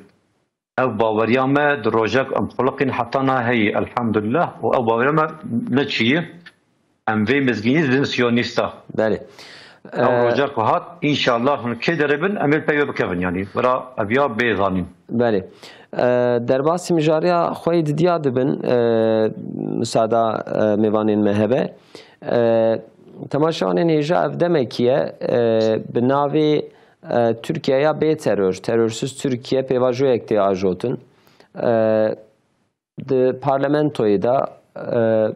Ev baweriya me di rojek em xuliqîn heta niha heyî, elhamdulillah, û ev baweriya me neçiye. Em vê mizgînî didin Siyonîsta. Belê. Ew Ee, roja ku hat, înşallah hûn kê derê bin, em ê li pey wê bikevin, yanî. Bira ev ya bê zanîn. Belê. Ee, derbasî mijariya xwe yê didiya dibin, ee, misada, ee, mêvanên me hebe. Ee, temaşevanên hêja, ev demekî ye, ee, bi navê, ee, Tirkiyeya bê teror, terörsüz Türkiye pêvajoyek tê ajotin. Ee, Di parlamentoyê de, e,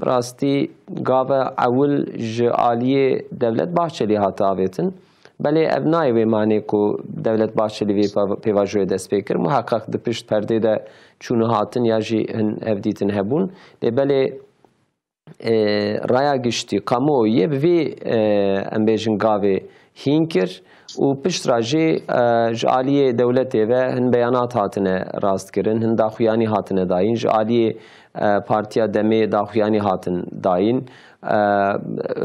bi rastî gava ewil ji aliyê Devlet Bahçelî hate avêtin. Belê ev nayê wê manê ku Devlet Bahçelî vê peva-, pêvajoyê dest pê kir. Muheqeq di pişt perdê de çûn û hatin ya jî hin hevdîtin hebûn. Lê belê e, raya giştî, kamuoyê bi vî, e, em bêjin gavê hîn kir û pişt re jî, e, ji aliyê dewletê ve hin beyanat hatine rastkirin, hin daxuyanî hatine dayîn, ji aliyê, e, Partiya Demê daxuyanî hatin dayîn, e,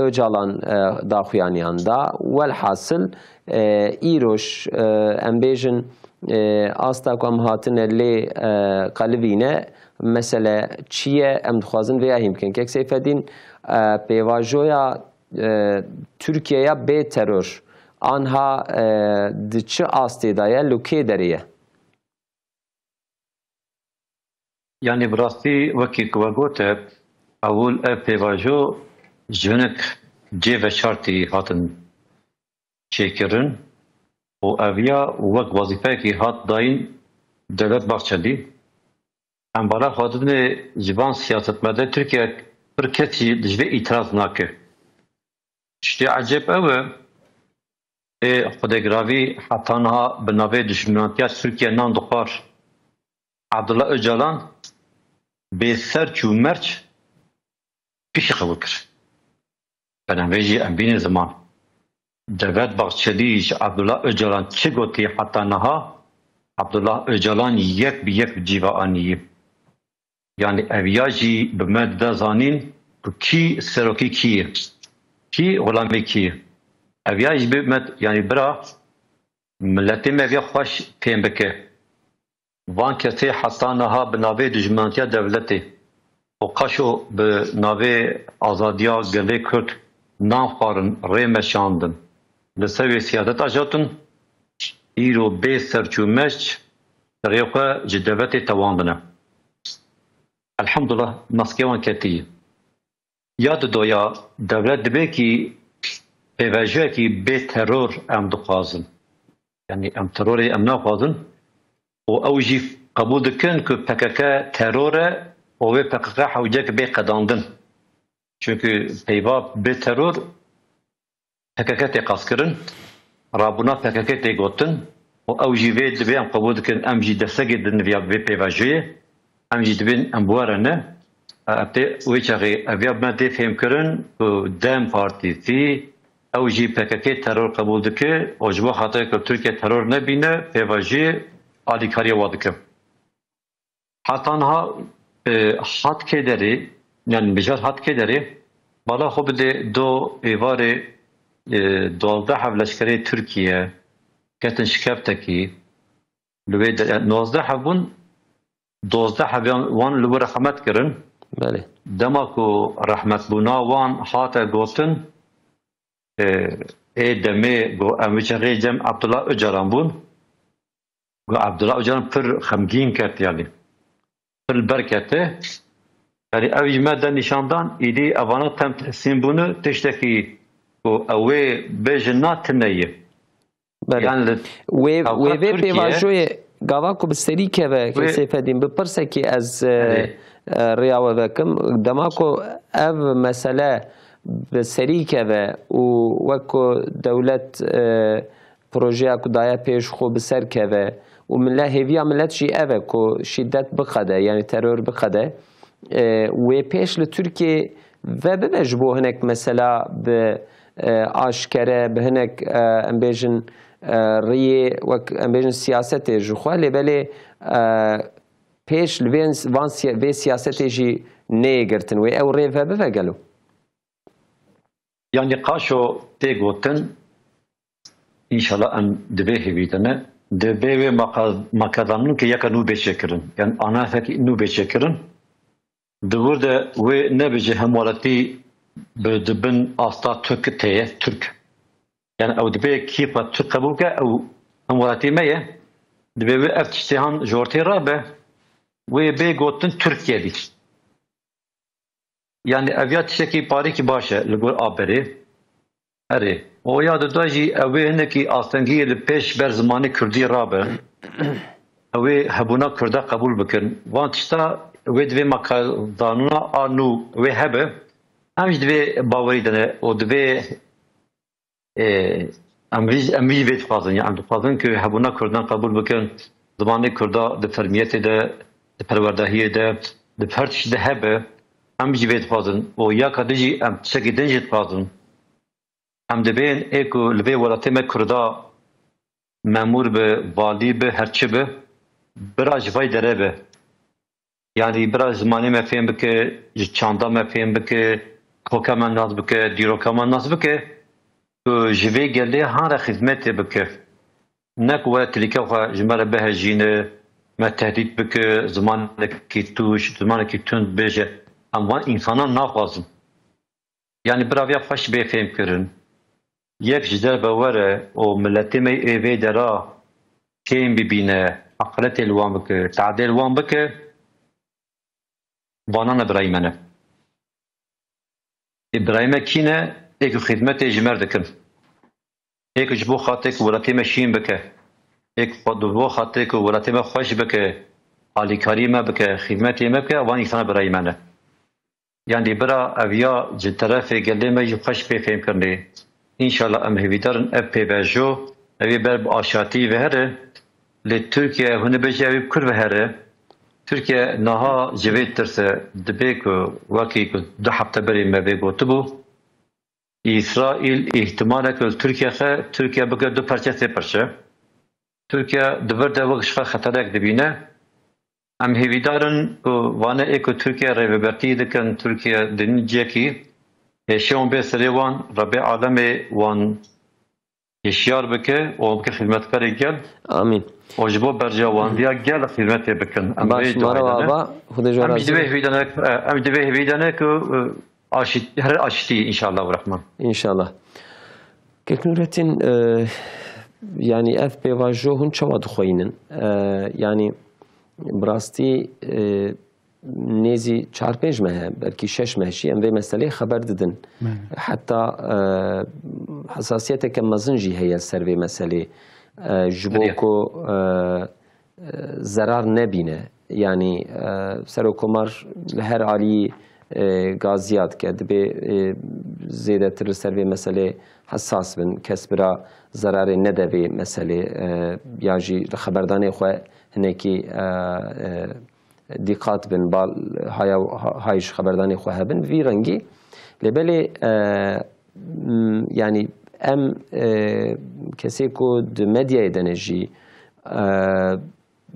Ocalan, e, daxuyaniyan da. Welhasil, e, îroj, e, em bêjin, e, asta ku em hatine lê, e, qelivîne, mesele çi ye? Em dixwazin vê ya hîn bikin. Kek Seyfedîn, e, pêvajoya, e, Tirkiyeya bê teror anha, e, di çi astê de ye, li kê derê ye? Yanî bi rastî wekî ku we gote, ewil ev pêvajo ji hinek cê veşartî hatin çêkirin û ev ya wek wezîfeyekî hat dayîn Devlet Bahçelî. Em bala xwe didinê ji van siyasetmedê Tirkiye pir kes jî ji vê îtiraz nake. Tiştê ecêb ew e, ê xwedêgiravî heta niha bi navê dijminatiya Tirkiye nan dixwar Abdullah Ocalan bê serç û merç piştî qebûl kir. Belê vê jî em bînin ziman. Devlet Bahçelî ji Abdullah Ocalan çi gotî heta niha, Abdullah Ocalan yek bi yek bi cî ve anî. Yanî ev ya jî bi me dide zanîn ku kî serokî kî ye, kî xulamê kî ye. Ev ya jî bi me, yanî bira miletê me vê xweş fêm bike. Van kesê heta niha bi navê dijminatiya dewletê û qaşo bi navê azadiya gelê Kurd nan xwarin, rê meşandin, li ser wê siyaseta jatin, îro bê serçûmeç serê xwe ji dewletê tewandine. Elhamdulillah, maskê wan ketiye. Ya didoya dewlet dibê kî pêvajoyekî bê teror em dixwazin. Yanî em terorê em naxwazin û ew jî qebûl dikin ku P K K teror e û wê P K K hewcek bê qedandin. Çunku peyva bê teror P K K tê qaskirin, rabûna P K K tê gotin û ew jî vê divê em qebûl dikin, em jî destegê din viya vê pêvajoyê, em jî divên em bi we re ne. Ev tê wê çaxê ev ya me tê fêmkirin ku DEM Partî, ew jî P K K teror qebûl dike û ji bo xatirê ku Tirkiye teror nebîne, pêvajoyê alîkariya wa dike. Heta niha, e, hat kê derê, yani mijar hat kê derê, bala xwe bide do êvarê, e, duwazdeh hev leşkerê Tirkiye ketin şikeftekî, li wê de, yani nozdeh hev bûn, dozdeh hev yan wan li wir rehmet kirin. Belê. Dema ku rehmetbûna wan hate gotin, e, ê demê ku em wî çaxê cem Abdullah Ocalan bûn. Ku Abdullah Ocalan pir xemgîn ket, yanî pir li ber kete. Yanî ev ji me de nîşandan, îdî evana tem teslîm bûne, tiştekî ku ew ê bêjin na tune ye. Belê. Yan li Wê, hewka wê vê Tirkiye pêvajoyê gava ku bi serî keve, wê Seyfedîn, bi pirsekî ez, e, Belê. e, rêya we vekim. Dema ku ev mesele bi serî keve û wek ku dewlet, e, projeya ku daye pêş xwe bi ser keve û mile-, hêviya milet jî ev e ku şîdet biqede, yanî teror biqede. E, wê pêş li Tirkiyê ve bibe ji bo hinek mesela bi, e, aşkere, bi hinek, e, em bêjin, e, riyê, wek em bêjin siyasetê ji xwe, lê belê, e, pêş li vê, van siya-, vê siyasetê jî neyê girtin. Wê ew rê ve bive gelo? Yanî qaşo tê gotin, înşallah em di vê hêvî de ne. Di vê wê maqa-, makedanûn ke yeka nû bê çêkirin. Yanî anayasek nû bê çêkirin. Di wir de wê nebêje hemwelatî bi di bin asta Tirk tê ye, Tirk. Yanî ew dibê kî xwe Tirk qebûl ke, ew hemwelatî me ye. Dibê wê ev tiştê han ji ortê rabe, wê bê gotin Tirkiye bî. Yanî ev ya tiştekî parîkî baş e li gor aberê. Erê. Û ya dida jî ew ê hinekî astengiyê li pêş ber zimanê kurdî rabe. Ew ê hebûna kurda qebûl bikin. Van tişta wê divê makedanûna a nû wê hebe. Em jî divê bawerî de ne û divê Ê, em vî, em vî vê dixwazin, ya em dixwazin ku hebûna Kurdan qebûl bikin, zimanê Kurda di fermiyetê de, di perwerdehiyê de, di her tiştî de hebe, em jî vê dixwazin. Û ya ka din jî em tiştekî din jî dixwazin. Em dibên ê ku li vê welatê me Kurda memûr bi, valî bi, her çi bi, bira ji vay dere be. Yanî bira zimanê me fêm bike, ji çanda me fêm bike, koka me nas bike, dîroka me nas bike, ku ji vê gelê han re xizmetê bike. Ne ku were tilîka xwe ji me re bihejîne, me tehdît bike, zimanekî tûj, zimanekî tund bêje. Em van însanan naxwazin. Yanî bira viya xweş bê fêmkirin. Yek ji derve were û miletê me ê vê dera kêm bibîne, heqaretê li wan bike, teadê li wan bike, vana ne birayê me ne. Ê birayê me kî ne? Ê ku xizmetê ji me re dikin. Ê ku ji bo xatirê ku welatê me şîn bike. Ê ku xwe, ji bo xatirê ku welatê me xweş bike, alîkarî me bike, xizmetê me bike, van însana birayê me ne. Yanî bira ev ya ji terefê gelê me jî xweş pê fêmkirinê. Înşallah em hêvîdar in ev pêvajo, ew ê ber bi aşatî ve here. Lê Tirkiye hûn ê bêje ew ê bi kur ve here. Tirkiye niha ji vê tirse dibê ku wekî ku du hefte berê me vê gotibû, Îsraîl îhtimalek li Tirkiye xe, Tirkiye bike du perçe, sê perçe. Tirkiye di vir de wek ji xwe xeterek dibîne. Em hêvîdar in ku vane ê ku Tirkiye rêvebertî dikin, Tirkiye di nî ciyekî hêşê wan bê serê wan, Rebê alemê wan hişyar bike û wan bike xizmetkarê gel. Amîn. û ji bo berjewandiya gel xizmetê bikin. Em Baş, vê duayê mara dene. Ava, Xwedê ji we Em razî divê be. Hêvî dene, em divê hêvî dene ku, e, aşît-, her aşîtî, înşallah, Rehman. Înşallah. Kek Nurettin, e, yanî ev pêvajo hûn çawa dixweyînin? E, yanî bi rastî, e, nêzî çar pênc meh e, belkî şeş meh jî em vê meseleyê xeber didin. Belê. Heta, e, hesasiyeteke mezin jî heye ser vê meselê. E, ji bo Belê. ku, e, e, zerar nebîne. Yanî, e, Serokkomar li her alî, e, gaziya dike. Dibê, e, zêdetir li ser vê meselê hesas bin. Kes bira zerarê nede vê meselê, e, ya jî li xeberdanê xwe hinekî, e, e, dîqat bin, bal haya, ha-, hay ji xeberdanê xwe hebin. Vî rengî. Lê belê, e, m, yanî em, e, kesê ku di medyayê de ne jî, e,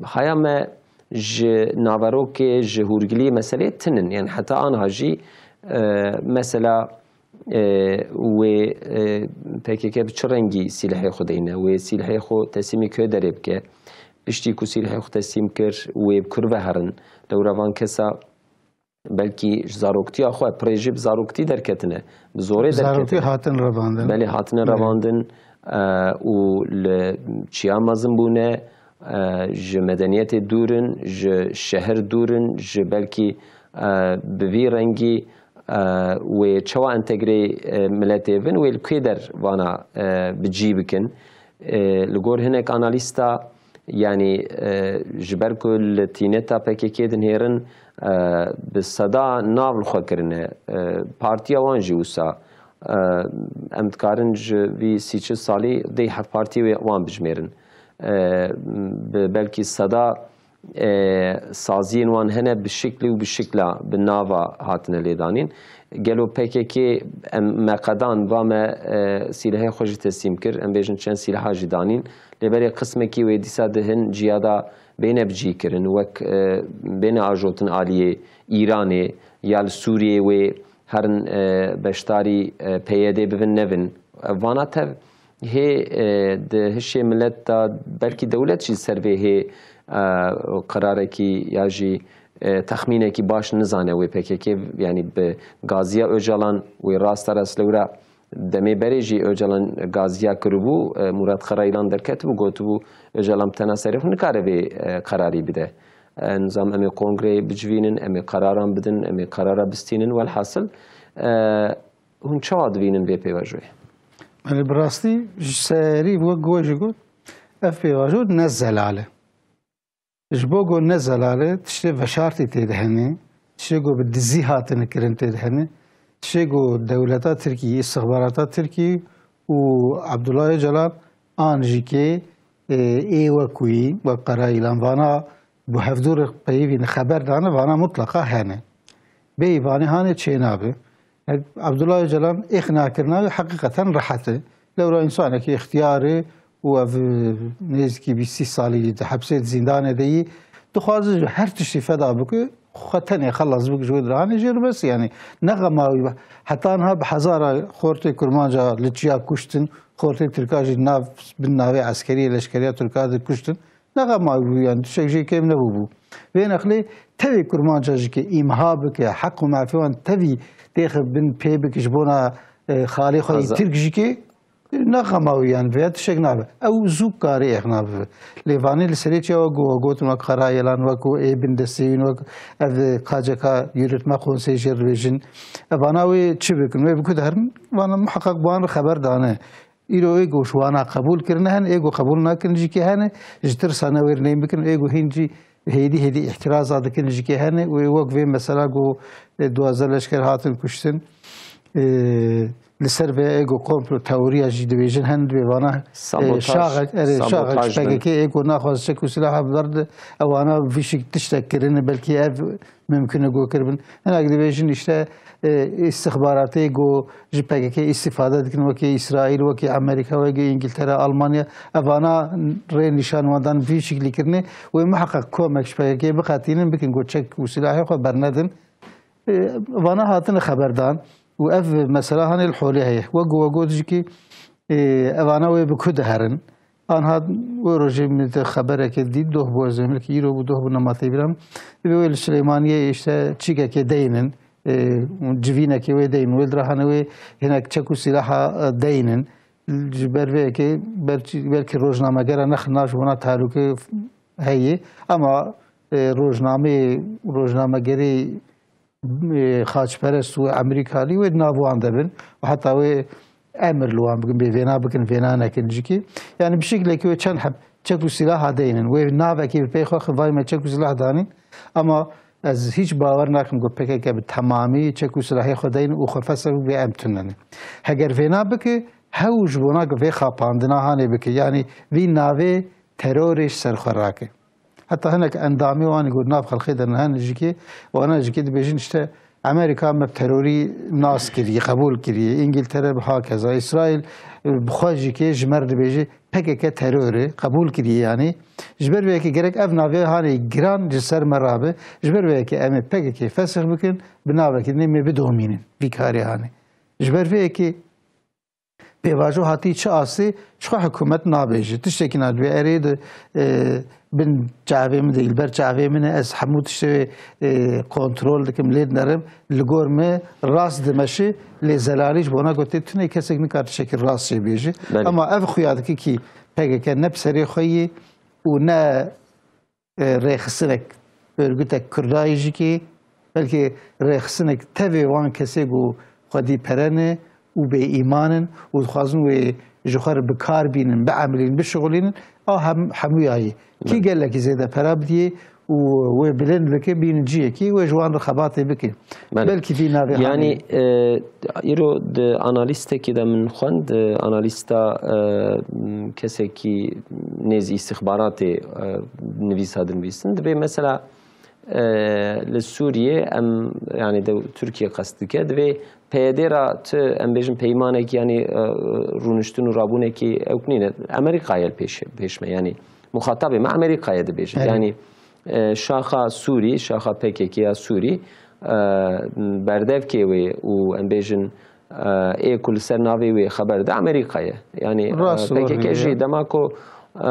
haya me ji naverokê, ji hûrgiliyê meselê tinin. Yanî heta anha jî, e, mesela, e, wê, e, P K K bi çi rengî sîlehê xwe deyne? Wê sîlehê xwe teslîmî kê derê bike? Piştî ku sîlehê xwe teslîm kir, wê bi kur ve herin? Lewra van kesa belkî ji zaroktiya xwe, pirê jî bi zaroktî derketine, bi zorê Bi zarokî derketine. hatin revandin. Belê, hatine Belê. revandin, e, û li çiya mezin bûne, e, ji medeniyetê dûr in, ji şehir dûr in, ji belkî, e, bi vî rengî, e, wê çawa entegreyê, e, miletê bin, wê li kê der vana, e, bi cî bikin. E, li gor hinek analîsta, yanî, e, ji ber ku li tîneta P K K dinêrin, e, bi seda nav li xwe kirine. E, partiya wan jî wisa, e, em dikarin ji vî sî çil salî dê hevpartiyê wê wan bijmêrin. E, bi belkî seda, e, saziyên wan hene bi şiklî û bi şikla, bi nava hatine lêdanîn. Gelo P K K em me qedan, va me, e, sîlehê xwe jî teslîm kir, em bêjin çend sîleha jî danîn. Lê berê qismekî wê dîsa di hin ciya de bêne bicîkirin, wek, e, bêne ajotin aliyê Îranê ya li Sûriyê wê herin, e, beşdarî, e, P Y D bibin nevin. E, vana tev hê, e, di hişê milet de belkî dewlet jî ser vê hê, e, qerarekî ya jî, e, texmînekî baş nizane wê P K K, yanî bi gaziya Ocalan wê rasta rast lewra demê berê jî Ocalan gaziya kiribû, e, Murat Xerayîlan derketibû, gotibû Ocalan bi tena serê xwe nikare vê, e, qerarî bide. E, nizam em ê kongreyê bicivînin, em ê qeraran bidin, em ê qerara bistînin. Welhasil, e, hûn çawa dibînin vê pêvajoyê? Belê, bi rastî ji serî wek we jî got, ev pêvajo ne zelal e. Ji bo ku ne zelal e, tiştê veşartî tê de hene, tiştê ku bi dizî hatine kirin tê de hene, tiştê ku dewleta Tirkî, îstixbarata Tirkî û Abdullah Ocalan an jî kê, e, ê wekû yî, wek Qerayîlan vana bi hevdûr peyivîne xeber dane, vana mutleqa hene. Bêyî vanê hanê çênabe. Abdullah Ocalan îqna kirina wê heqîqeten rehet e. Lewra însanekî îxtiyar e û ev, e, nêzîkî bîst sî salî di hepsê, di zîndanê de yî. Dixwaze ji her tiştî feda bike, xwe tenê xelas bike ji wê dirahanê jê re bes, yanî ne xema wî be. Heta niha bi hezara xortê kurmanca li çiya kuştin, xortê tirka jî nav, bin navê eskeriyê, leşkeriya tirka de kuştin. Ne xema wî bû, yanî tiştek jê kêm nebûbû. Vê nexlê tevî kurmanca jî ke îmha bike, heq û mafê wan tevî têxe bin pê bike ji bona, e, xalê xwe yî Tirk jî ke ne xema wî, yanî vêya tiştek nabe. Ew zû karê îqna bibe. Lê vanê li serê çiya wek ku gotin, wek Xerayelan, wek ku ê bin destê wîn, wek ev K C K Yürütme Konseyi jê re dibêjin. Evana wê çi bikin? Wê bi ku de herin? Vana muheqeq bi wan re xeber dane. Îro ê ku ji wana qebûl kirine hene, ê ku qebûl nakin jî kê hene, ji tirsa ne wêr neyên bikin, ê ku hîn jî hêdî hêdî îhtiraza dikin jî kê hene. Wê wek vê mesela ku, e, duwazdeh leşker hatin kuştin. E, li ser vê ê ku komplo teoriya jî dibêjin hene, dibê vana, e, Sabotaj, şaxek, erê, şaxek sabotaj ji bin. P K K ê ku naxwaze çek û silaha bi ber de, ewana vî şik tiştek kirine, belkî ev mimkun e ku kiribin. Hinek dibêjin îşte, e, îstixbaratê ku ji P K K îstîfade dikin, wekî Îsraîl, wekî Amerîka, wekî Îngiltere, Almanya, evana rê nîşan wan dan vî şiklî kirine. Wê miheqeq komek ji P K K biqetînin, bikin ku çek û silahê xwe bernedin. E, vana hatine xeberdan û ev mesela hanê li holê heye. Wek ku we got jî kî, e, evana wê bi ku de herin? Anha wê rojê min de xeberekê dît, doh bû, ez ê milkî îro bû, doh bû, nema tê bîra min. Divê wê li Silêmaniyê işte çîkekê deynin, e, civînekê wê deynin. Wê dira hene wê hinek çek û sîlaha, e, deynin. Ji ber vê yekê belkî, belkî rojnamegera nexirina ji bona tehlûke heye. Ama, e, rojnameyê, rojnamegerê e, xaçperest û Amerîkalî wê di nav wan de bin û heta wê emir li wan bikin, bê vêna bikin, vêna nekin jikî. Yani bi şekilekî wê çend heb çek û silaha deynin. Wê navekî bi pey xwe xivay me çek û silah danîn. Ama ez hiç bawer nakim ku P K K bi temamî çek û silahê xwe deyin û xwe fesih bê em tunenê. Heger vêna bike, hew ji bona ku vê xapandina hanê bike. Yani vî navê terorê ji ser xwe rake. Heta hinek endamê wan got nav xelqê de ne, hene jikê, wana jikê dibêjin işte Amerîka me terorî nas kiriye, qebûl kiriye. Îngiltere bi hakeza. Îsraîl, e, bi xwe jikê ji me re dibêje P K K teror e, qebûl kiriye yani. Ji ber vê yekê gerek ev navê hanê giran ji ser me rabe. Ji ber vê yekê em ê P K K fesix bikin, bi navekî din ê me bidomînin vî karê hanê. Ji ber vê yekê pêvajo hatî çi asê, çixwe hikûmet nabêje. Tiştekî na divê erê di, e, bin çavê min de, li ber çavê min e, ez hemû tiştê wê, e, kontrol dikim, lê dinerim, li gor me rast dimeşe, lê zelalî ji bona ku tê tune kesek nikare tiştekî rast jê bêje. Belê. Ama ev xuya dike kî P K K ne bi serê xwe yê û ne e, rêxistinek, örgütek Kurdayê jî kî, belkî rêxistinek tevê wan kesê ku xwedî pere ne û bê îman in û dixwazin wê ji xwe re bi kar bînin, biemilînin, bişixulînin, a hem, hemûya yê. Kî Belê. gelekî zêde pera bidiyê û wê bilind bike, bînin ciyekî, wê ji wan re xebatê bike. Belê. Belkî vî navê Yanî, hanê. e, îro di analîstekî de min xwend, e, analîsta, e, m, kesekî nêz îstixbaratê, e, nivîsa dinivîsin. Divê mesela, e, li Sûriyê em, yanî de Tirkiye qest dike, divê P Y D ra tu, em bêjin peymanek, yanî, e, rûniştin û rabûnekî ewk nîne. Amerîka ye li pêş, pêş me, yanî muxatabê me Amerîka ye dibêjin. Evet. Yanî, e, şaxa Sûrî, şaxa P K K ya Sûrî, e, berdevkê wê û em bêjin, e, ê ku li ser navê wê xeber de Amerîka ye. Yanî, e, Rast, P K K doğru jî ya. Dema ku, e,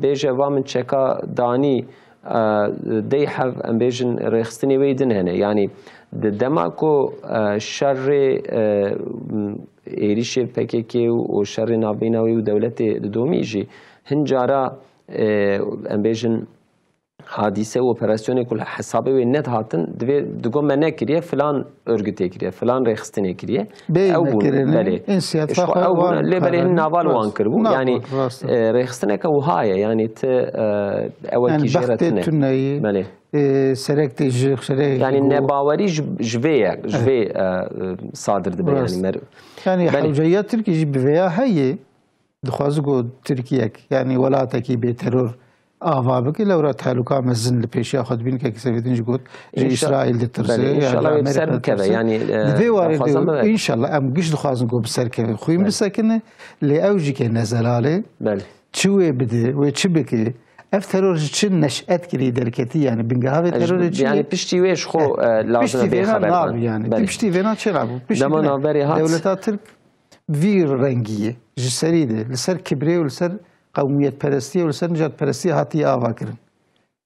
bêje va min çeka danî, e, dey hev em bêjin rêxistinê wê din hene. Yanî di dema ku, e, şerê, e, êrişê P K K û, û şerê navbeyna wê û dewletê didomî jî hin cara, e, em bêjin hadîse û operasyonê ku li hesabê wê nedihatin, divê digo me nekiriye, filan örgütê kiriye, filan rêxistinê kiriye. Bê Ew bûn, nekirine, belê. Însiyata Ji xwe xwe ew bûn, wan lê belê karin. hin nava li wan Rast. kiribû. Nava, Yanî, rast. e, rêxistineke wiha ye, yanî ti, e, ewekî Yani jê re bextê tune. tuneyî, Belê. e, serek tê ji xerê Yanî go- nebawerî ji, ji vê ye, ji Ev. vê, e, e, sadir dibe, Rast. yanî mer- Yani Belê. hewceya Tirkî jî bi vêya heye. Dixwaze ku Tirkiyek, yanî welatekî bê teror ava bike, lewra tehlûka mezin li pêşiya xwe dibîn, kek Seyfeddîn jî got, ji Înşa-, Îsraîl ditirse, Belê, ya înşallah ji wê bi ser Amerîka bikeve, ditirse. yanî, e, Di vê warê daxwaza de, me be. înşallah, em giş dixwazin ku bi ser keve. Xwîn Belê. bisekine, lê ew jî ke ne zelal e. Belê. Çi wê bide, wê çi bike? Ev teror ji çi neş'et kirî derketî, yanî bingeha vê E, ji, terorê çi yanî ye? piştî wê ji xwe, Eh, e, lazim piştî e bê vêna xeber nabî dan. yanî. Belê. Piştî vêna çi nabû? Piştî Dema vêna navberê hat. dewleta Tirk vî rengî ye. Ji serî de, li ser kibrê û li ser qewmiyetperestiyê û li ser nijadperestiyê hatiye ava kirin.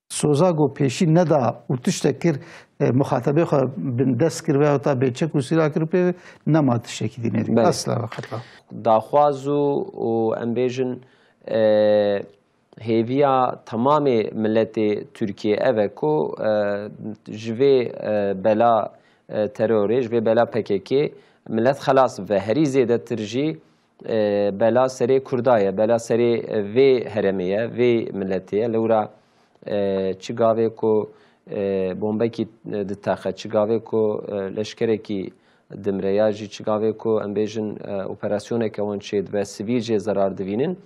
Soza ku pêşî neda û tiştek kir, e, muxatebê xwe bindest kir veyahût ta bêçek û sîla kir pê, nema tiştekî dî nedî. Belê. Esla ve qeta. Daxwaz û, û em bêjin, e, hêviya temamê miletê Tirkiyê ev e ku, e, ji vê, e, bela, e, terorê, ji vê bela P K K milet xelas bibe. Herî zêdetir jî, e, bela serê Kurda ye, bela serê, e, vê herêmê ye, vê miletê ye. Lewra, e, çi gavê ku, e, bombekî, e, ditexe, çi gavê ku, e, leşkerekî dimre, ya jî çi gavê ku em bêjin, e, operasyoneke wan çêdibe, sivîl jê zerar divînin,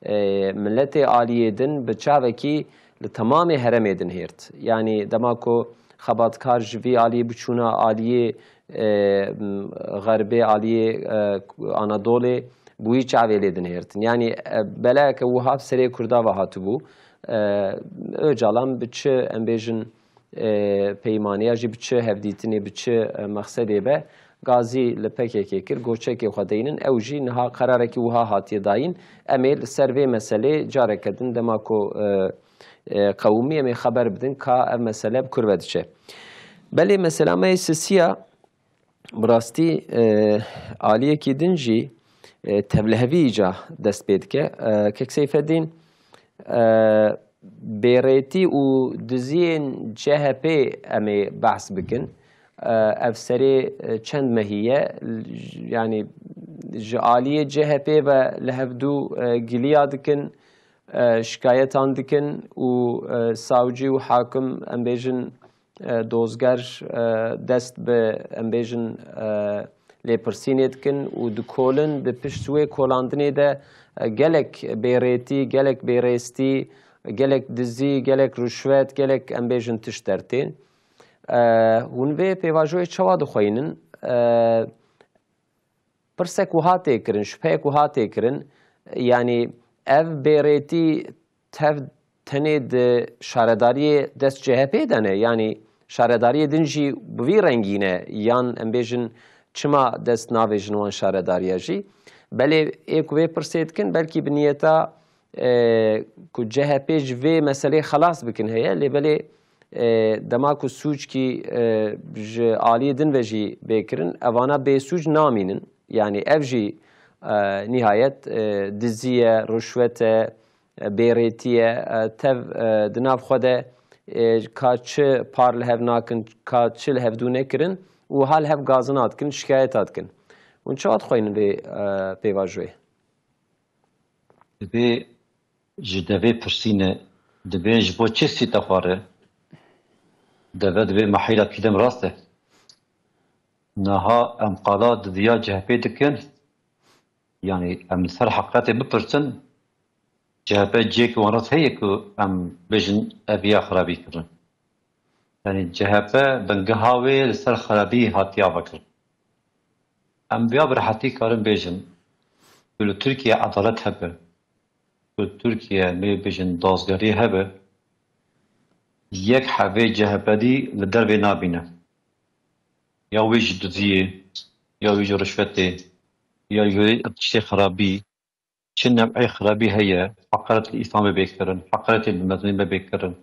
e, miletê aliyê din bi çavekî li temamê herêmê din hêrt. Yanî dema ku xebatkar ji vî aliyê biçûna aliyê, e, m, xerbê, aliyê, e, Anadolê, bi wî çavê lê din hêrtin. Yanî, e, belayeke wiha bi serê Kurda ve hatibû. E, Ocalan bi çi, em bêjin, e, peymanê ya jî bi çi hevdîtinê, bi çi, e, mexsedê be, gazî li P K K kir, goçekê xwe deynin, ew jî niha qerarekî wiha hatiye dayîn. Em ê li ser vê meselê careke din dema ku, e, e, qewimî em ê xeber bidin ka ev mesele bi kur ve diçe. Belê mesela me yê sisiya bi rastî, e, aliyekî din jî, e, tevlihevî îca dest pê dike. E, Kek Seyfeddîn, e, bêrêtî û diziyên C H P em ê behs bikin. E, ev serê, e, çend mehî ye, yanî ji aliyê C H P ve li hevdû, e, giliya dikin, e, şikayetan dikin û, e, savcî û hakim, em bêjin, e, dozger, e, dest bi, em bêjin, e, lêpirsînê dikin û dikolin. Di pişt wê kolandinê de, e, gelek bêrêtî, gelek bêrêstî, gelek dizî, gelek ruşvet, gelek, em bêjin, tişt dertên. E, hûn vê pêvajoyê çawa dixweynin? E, Pirsek wiha tê kirin, şubheyek wiha tê kirin, yanî ev bêrêtî tev tenê di şaredariyê dest C H P de ne, yanî şaredariyê din jî bi vî rengî ne, yan em bêjin çima dest navêjin wan şaredariya jî? Belê ê ku vê pirsê dikin, belkî bi niyeta, e, ku C H P ji vê meselê xelas bikin heye, lê belê, e, dema ku sûckî, e, ji aliyê din ve jî bê kirin, evana bêsûc namînin. Yanî ev jî, e, nihayet, e, dizî ye, ruşwet e, e, bêrêtî ye, e, tev, e, di nav xwe de, e, ka çi par li hev nakin, ka çi li hevdû nekirin û ha li hev gazina dikin, şikayeta dikin. Hûn çawa dixweynin vê, e, pêvajoyê? Divê ji devê pirsîne, divê ji bo çi sîte xware? Deve divê mehîra kîdem rast e. Niha em qala diviya C H P dikin, yanî em li ser heqretê bipirsin, C H P cihêkî wan re heye ku em bêjin ev ya xirabî kirin. Yanî C H P bingeha wê li ser xirabî hatiye vekirin. Em vêya bi rehetî karin bêjin ku li Tirkiye edalet hebe, ku Tirkiye, em ê bêjin, dazgerî hebe, yek hebê C H P dî li dervê nabîne. Ya wê ji diziyê, ya wê ji rişwetê, ya ji wê tiştê xirabî, çi new'ê xirabî heye, heqaret li Îslamê bê kirin, heqaretê bi mezinê me bê kirin.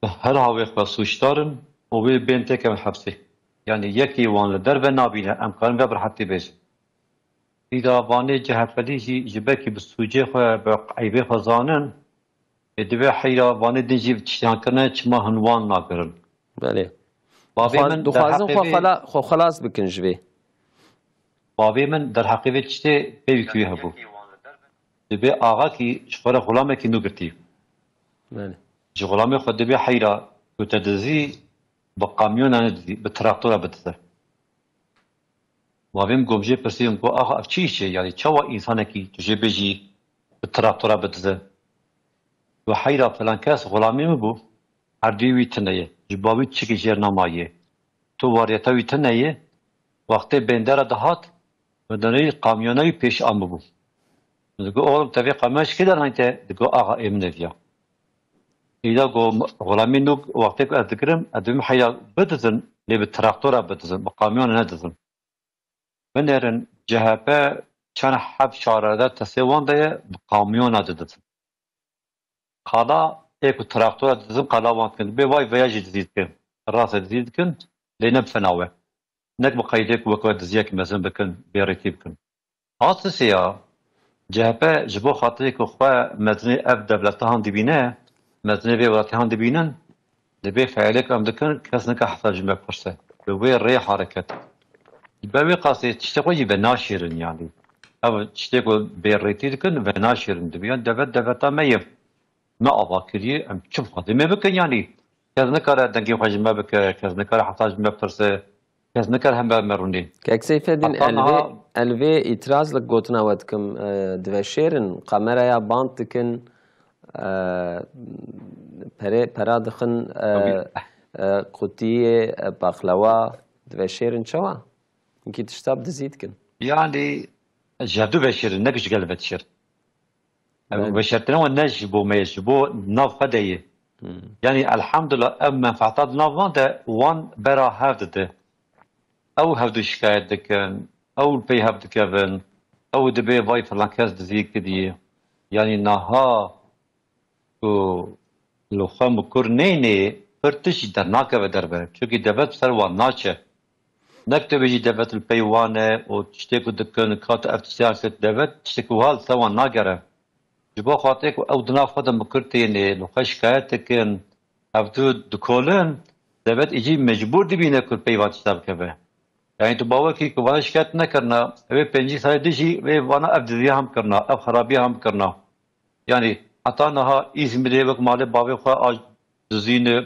Bi her hawê xwe sûcdar in û wê bên têkevin hepsê. Yanî yekî wan li derve nabîne, em karin vê bi rehetî bêjin. Îda vanê C H P dî jî ji ber kî bi sûcê xwe, bi eybê xwe zanin, ê divê heyra vanê din jî tiştiyan kirine, çima hin wan nagirin? Belê. Bavê Dixwa-, min dixwazin derheqê xwe vê xela-, xwe xelas bikin ji vê. Bavê min derheqê vê tiştê pêwî kî wî hebû. Dibê axakî ji xwe re xulamekî nû girtî. Belê. Ji xulamê xwe dibê heyra ku te dizî bi kamyona nedizî, bi traktora bidize. Bavê min ku jê pirsî, min got, "Axa, ev çi îş e? Yanî çawa însanekî tu jê bêjî bi traktora bidize?" Got, "Heyra, filan kes xulamê min bû, erdê wî tune ye, ji bo wî tiştekî jê re nemaye. Tu wariyeta wî tune ye, wextê bendera dihat, bi derê kamyona wî pêş amibû." Min digot, "Oxlum, te vê kamyona ji kê derhênî te?" Digot, "Axa, ê min ev ya." Îda got, "Xulamê nû wextê ku ez digirim, ez dibim heyra bidizin, lê bi traktora bidizin, bi kamyona nedizin." Binêrin C H P çend heb şarada tesê wan de ye, bi kamyona didizin. Qala ê ku traktora didizin, qala wan dikin. Dibê vay veya jî dizî dikin. Rastê dizî dikin, lê ne bi fena we. Nek bi qeydê ku wek we diziyek mezin bikin, bêrêtî bikin. Asisiya C H P ji bo xatirê ku xwe mezinê ev dewleta han dibîne, mezinê vê welatê han dibînin, dibê feelê ku em dikin, kes nika hesab ji me bipirse. Bi wê rê hareket. Ji ber wê qasê tiştê xwe jî venaşêrin yanî. Ev tiştê ku bêrêtî dikin, venaşêrin. Dibiyan devlet devleta me ye. Me ava kiriye, em çi bixwazin me bikin yanî. Kes nikare dengê xwe ji me bike, kes nikare heta ji me pirse, kes nikare hember me rûnê. Kek Seyfeddin, Heta el vê, niha el vê îtiraz li gotina we dikim, e, diveşêrin, kameraya band dikin, e, perê, pera dixin, e, Tabii. e, qutiyê, e, baxlewa, diveşêrin çawa? Hinkî tişta bi dizî dikin. Yanî, ji hevdu veşêrin, ne ji gel ve dişêrin. Ev Belê. veşartina wan ne ji bo me ye, ji bo nav xwe de ye. Hmm. Yanî elhamdulillah ev menfaeta di nav wan de wan bera hev dide. Ew hevdu şikayet dikin, ew li pey hev dikevin, ew dibê vay filan kes dizî kiriye. Yanî naha ku li xwe mikur neyne, pir tişt jî dernakeve derve. Çunkî devlet ser wan naçe. Nek tu bêjî devlet li pey wan e û tiştê ku dikin, ka tu ev tiştiyan kir, devlet tiştê ku wiha li ser wan nagere. Ji bo xatirê ku ew di nav xwe de mikur têne, li xwe şikayet dikin, hevdu dikolin, devlet êcî mecbûr dibîne ku li pey van tişta bikeve. Yanî tu bawer kî ku vana şikayet nekirina, ew ê pêncî salê din jî wê vana ev diziya hem kirina, ev xerabiya hem kirina. Yanî heta niha Îzmîrê wek malê bavê xwe a dizîne,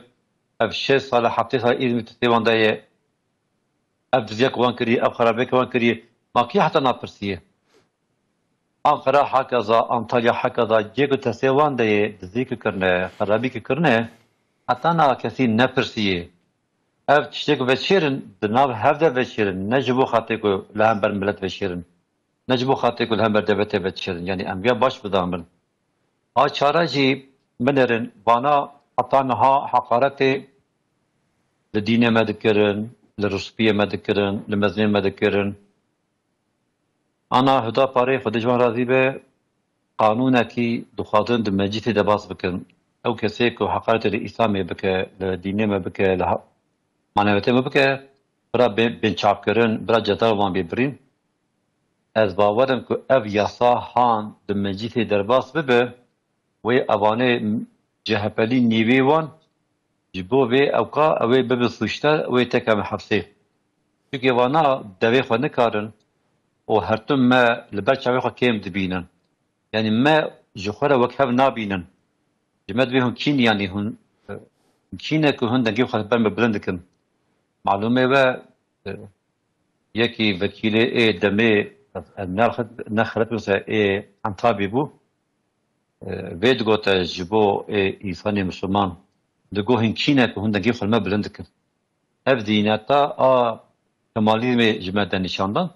ev şeş sal e, heftê sal e Îzmîr tiştê wan de ye. Ev diziyek wan kiriye, ev xerabiyek wan kiriye. Ma kî heta napirsiye? Anqara hekeza, Antalya hekeza, cê ku testê wan de ye, dizî ki kirine, xerabî ki kirine, heta na kesî nepirsiye. Ev tiştê ku veçêrin, di nav hev de veçêrin, ne ji bo xatirê ku li hember milet veçêrin, ne ji bo xatirê ku li hember devletê veçêrin. Yanî em ya baş bizanin. A çara jî binêrin, vana heta niha heqaretê li dînê me dikirin, li rispiyê me dikirin, li mezinê me dikirin. Ana Huda Parê, Xwedê ji wan razî be, qanûnekî dixwazin di meclîsê de bas bikin. Ew kesê ku heqaretê li Îslamê bike, li dînê me bike, li ha-, maneviyatê me bike, bira bê-, bên çapkirin, bira ceza wan bê birîn. Ez bawer im ku ev yasa han di meclîsê derbas bibe, wê evanê C H P'lî nîvê wan ji bo vê ewka ew ê bibe sûcdar, ew ê tekeve hepsê. Çunkî vana devê xwe nikarin û her tim me li ber çavê xwe kêm dibînin. Yanî me ji xwe re wek hev nabînin. Ji me divê hûn kîn, yanî hûn, hûn kî ne ku hûn dengê xwe ber me bilind dikin. Malûmê we, e, yekî vekîlê ê demê, ez ne xelet, ne xelet bim se ê Entabî bû. E, vê digote ji bo ê însanê Misliman, digo hûn kî ne ku hûn dengê xwe li me bilind dikin. Ev zîhniyeta a Kemalîzmê ji me de nîşan dan.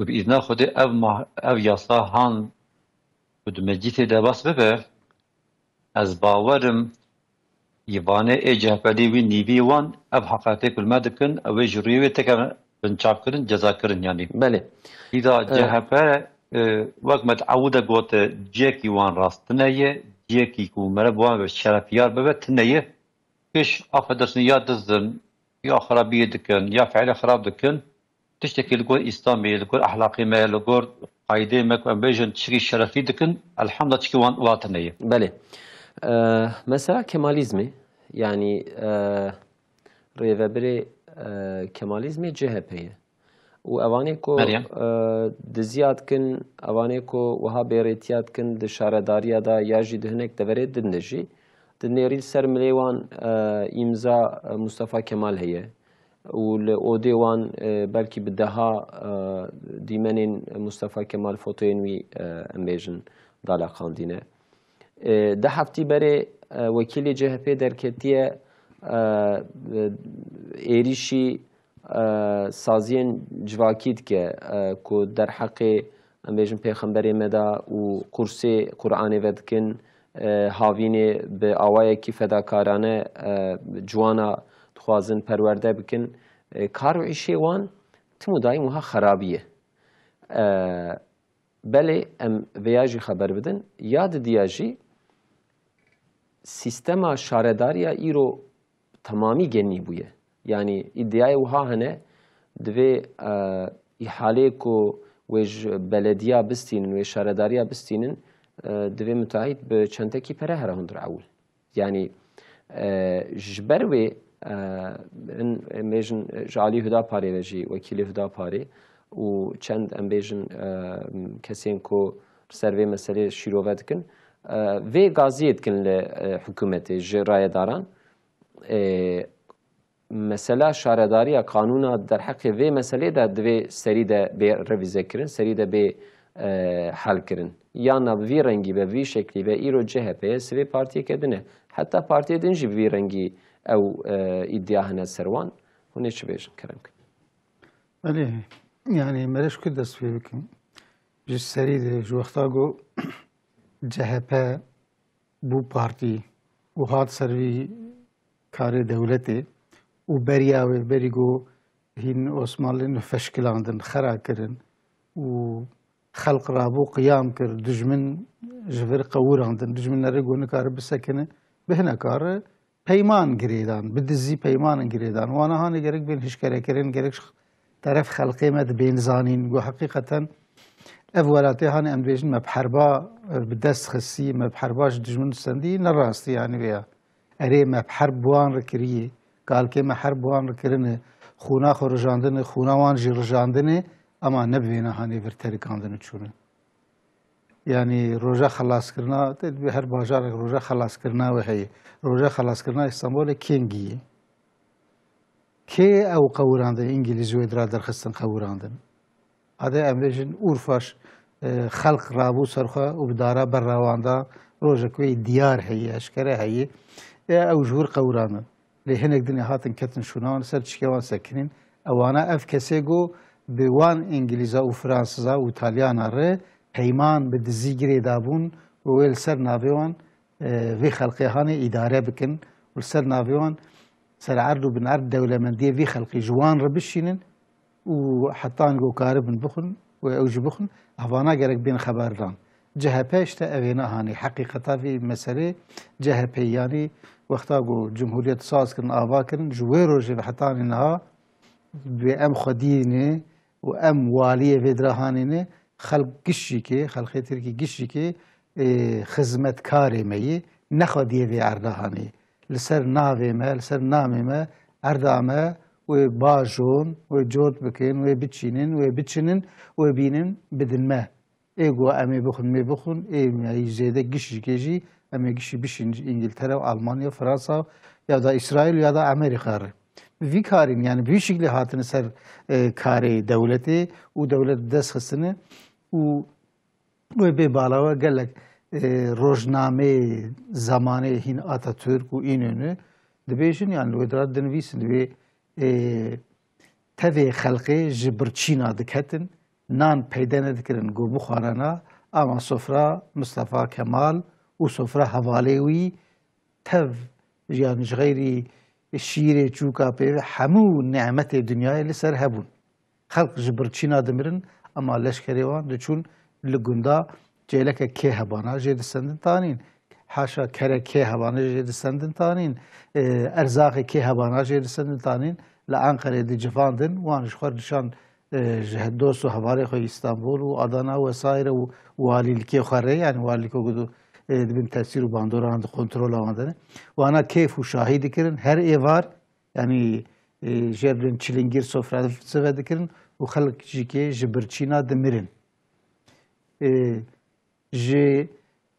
Û bi îzna Xwedê ev ma-, ev yasa han ku di meclîsê de bas bibe, ez bawer im îvanê ê C H P'lî wî nîvî wan ev heqaretê ku li me dikin, ew ê ji rûyê wê teke binçavkirin, cezakirin yanî. Belê. Îda E, C H P, e, wek me di ewil de gote, ciyekî wan rastine ye, ciyekî ku mere bi wan ve şerefyar bibe, tine ye. Pêş, affedersin, ya dizdin, ya xerabiyê dikin, ya feîlê xerab dikin, tiştekî li gor Îslamê, li gor ehlaqê me, li gor qaydê me ku em bêjin tiştekî şereflî dikin, elhamdulillah tiştekî wan, wan tine ye. Belê. E, mesela Kemalizmê, yanî, e, rêvebirê, e, Kemalizmê C H P ye. Û evanê ku, Meryem. e, diziya dikin, evanê ku wiha bêrêtiya dikin di şaredariya de ya jî di hinek deverê din de jî, di nêrî li ser milê wan, e, îmza, e, Mustafa Kemal heye. Û li odê wan, e, belkî bi deha, e, dîmenên Mustafa Kemal, fotoyên wî, e, em bêjin, daleqandîne. E, du heftî berê, e, wekîlê C H P derketiye, e, êrîşî, e, saziyên civakî dike, e, ku derheqê, em bêjin, pêxemberê me de û qursê Qur'anê vedikin, e, havînê bi awayekî fedakarane, e, ciwana dixwazin perwerde bikin. E, kar û îşê wan tim û daîm wiha xerabî ye. E, Belê em vêya jî xeber bidin. Ya didiya jî sîstema şaredariya îro temamî genî bûye. Yanî îdiayê wiha hene, divê, e, îhaleyê ku wê ji belediya bistînin, wê şaredariya bistînin, e, divê müteahhît bi çentekî pere here hundir ewil. Yanî, e, ji ber wê, e, in, em bêjin, ji alî Hudaparê ve jî, wekîlê Hudaparê û çend, em bêjin, e, kesên ku li ser vê meselê şîrove dikin, e, vê gaziyê dikin li, e, hikûmetê, ji rayedaran. E, mesela şaredariya, qanûna derheqê vê meselê de divê serî de bê revîze kirin, serî de bê, e, hel kirin. Yan na bi vî rengî be, bi vî şeklî be, îro C H P ye, sivê partiyeke din e. Heta partiyê din jî bi vî rengî ew, e, îdia hene ser wan. Hûn ê çi bêjin, kerem kin? Belê, yanî merê ji ku dest pê bikim? Ji serî de, ji wexta ku C H P bû partî û hat ser vî karê dewletê û beriya wê, berî ku hîn Osmanlî nifeşkilandin, xera kirin û xelq rabû qiyam kir, dijmin ji vir qewirandin, dijmin nerê ku nikare bisekine, bi hineka re peyman girêdan, bi dizî peymanin girêdan. Wana hanê gerek bên hişkerekirin, gerek ji teref xelqê me dibên zanîn ku heqîqeten ev welatê hanê em dibêjin me bi herba, e, bi dest xistî, me bi herba ji dijmin sendî, ne rastî yanî vêya. Erê me bi herb bi wan re kirî, kalkê me herb bi wan re kirine, xûna xwe rijandine, xûna wan jî rijandine, ema ne bi vêna hanê vir terikandin û çûne. Yanî roja xelaskirina, te dibê her bajarek roja xelaskirina wê heye. Roja xelaskirina Îstanbulê kêngî ye. Kê ew qewirandin, Îngilîz wê dira derxistin qewirandin? Ade em bêjin Urfa ş-, e, xelq rabû ser xwe û bi dara berra wan da, rojek wê diyar heye, eşkere heye. E, ew ji wir qewirandin. Lê hinek dinê hatin ketin şûna wan, ser çike wan sekinîn. Ewana ev kesê ku bi wan Îngilîza û Fransiza û Talyana re peyman bi dizî girê dabûn û wê li ser navê wan, e, vê xelqê hanê îdare bikin û li ser navê wan ser erd û bin erd dewlemendiyê vî xelqî ji wan re bişînin û hetan ku karibin bixwin û ew jî bixwin, evana gerek bên xeberdan. C H P işte evêna hanê heqîqeta vî meselê C H P yanî wexta ku cumhuriyet saz kirin, ava kirin, ji wê rojê ve hetanî niha bi em xwediyê ne û em waliyê vê dira hanê ne, xelk gişîkê, xelkê Tirkî gişîkê, ê, xizmetkarê me yê, ne xwediyê vê erda hanê. Li ser navê me, li ser namê me, erda me wê bajon, wê cot bikin, wê biçînin, wê biçinin, wê bînin, bidin me. Ê ku em ê bixwin, mê bixwin, ê me yî zêde gişîkê jî, em ê gişî bişîn ji Îngiltere û Almanya, Fransa ya da Îsraîl ya da Amerîka re. Bi vî karîn, yanî bi vî şiklê hatine ser, e, karê dewletê û dewlet bi dest xistine û wê bê balawe gelek, e, rojnameyê zamanê hîn Atatürk û Înönü dibêjin, yanî li wê dira dinivîsin, dibê, e, tevê xelkê ji birçîna diketin, nan peyde nedikirin ku bixwarana, ama sofra Mustafa Kemal û sofra hevalê wî tev, yanî ji xeyrî şîrê çûka pê ve hemû nemetê dinyayê li ser hebûn. Xelk ji birçîna dimirin, ama leşkerê wan diçûn li gunda, çêleke kê hebana jê disendin tanîn. Haşa kere kê hebana jê disendin tanîn. E, erzaxê kê hebana jê disendin tanîn. Li Enqerê dicivandin, wan ji xwe dişand, e, ji he-, dost û hevalê xwe Îstanbul û Adana wesaire û walîlikê xwe re, yanî walîlîko ku, e, di bin tesîr û bandora wan de, kontrola wan de ne. Wana kêf û şahî dikirin, her êvar, yanî, e, jê re çilingîr sofra sive dikirin û xelk jî kê ji birçîna dimirin. E, ji,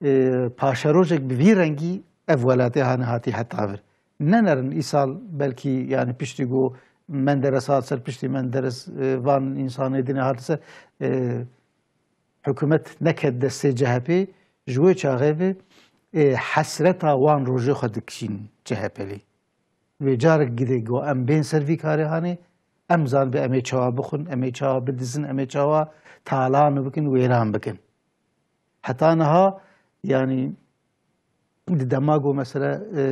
e, paşerojek bi vî rengî ev welatê hanê hatî heta vir. Ne nerin îsal belkî, yanî piştî ku Menderes hat ser, piştî Menderes, e, van însanê dinê hat ser, e, hikûmet neket destê C H P, ji wê çaxê ve, e, hesreta wan rojê xwe dikişîn C H P lê. Wê carek gidê ku em bên ser vî karê hanê, em zanibê em ê çawa bixwin, em ê çawa bidizin, em ê çawa talan bikin, wêran bikin. Heta niha, yanî di dema ku mesela, e,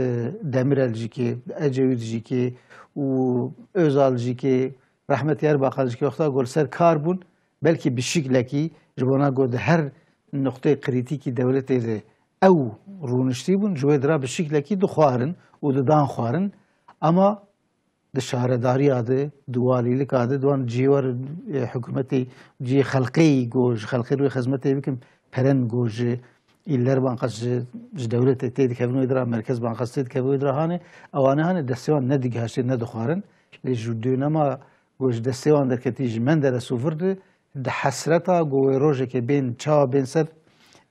Demirel jî kê, Ecevît jî kê û Özal jî kê, rehmetî Erbakan jî kê wexta ku li ser kar bûn, belkî bi şiklekî ji bona ku di her nuqteyê krîtîkî dewletê de ew rûniştî bûn, ji wê dira bi şiklekî dixwarin û didan xwarin. Ama di şaredariya de, di walîlika de, di wan cihê war, e, hikûmetê, cihê xelqê yî ku ji xelqê re wê xizmetê bikin, peren ku ji îller banqas ji, ji dewletê tê dikevin wê dira, merkez banqas tê dikevin wê dira hanê, ewane hanê destê wan nedigihaştê, nedixwarin. Lê ji dûnema ku ji destê wan derketî ji Menderes û vir de, di hesreta ku wê rojekê bên, çawa bên ser,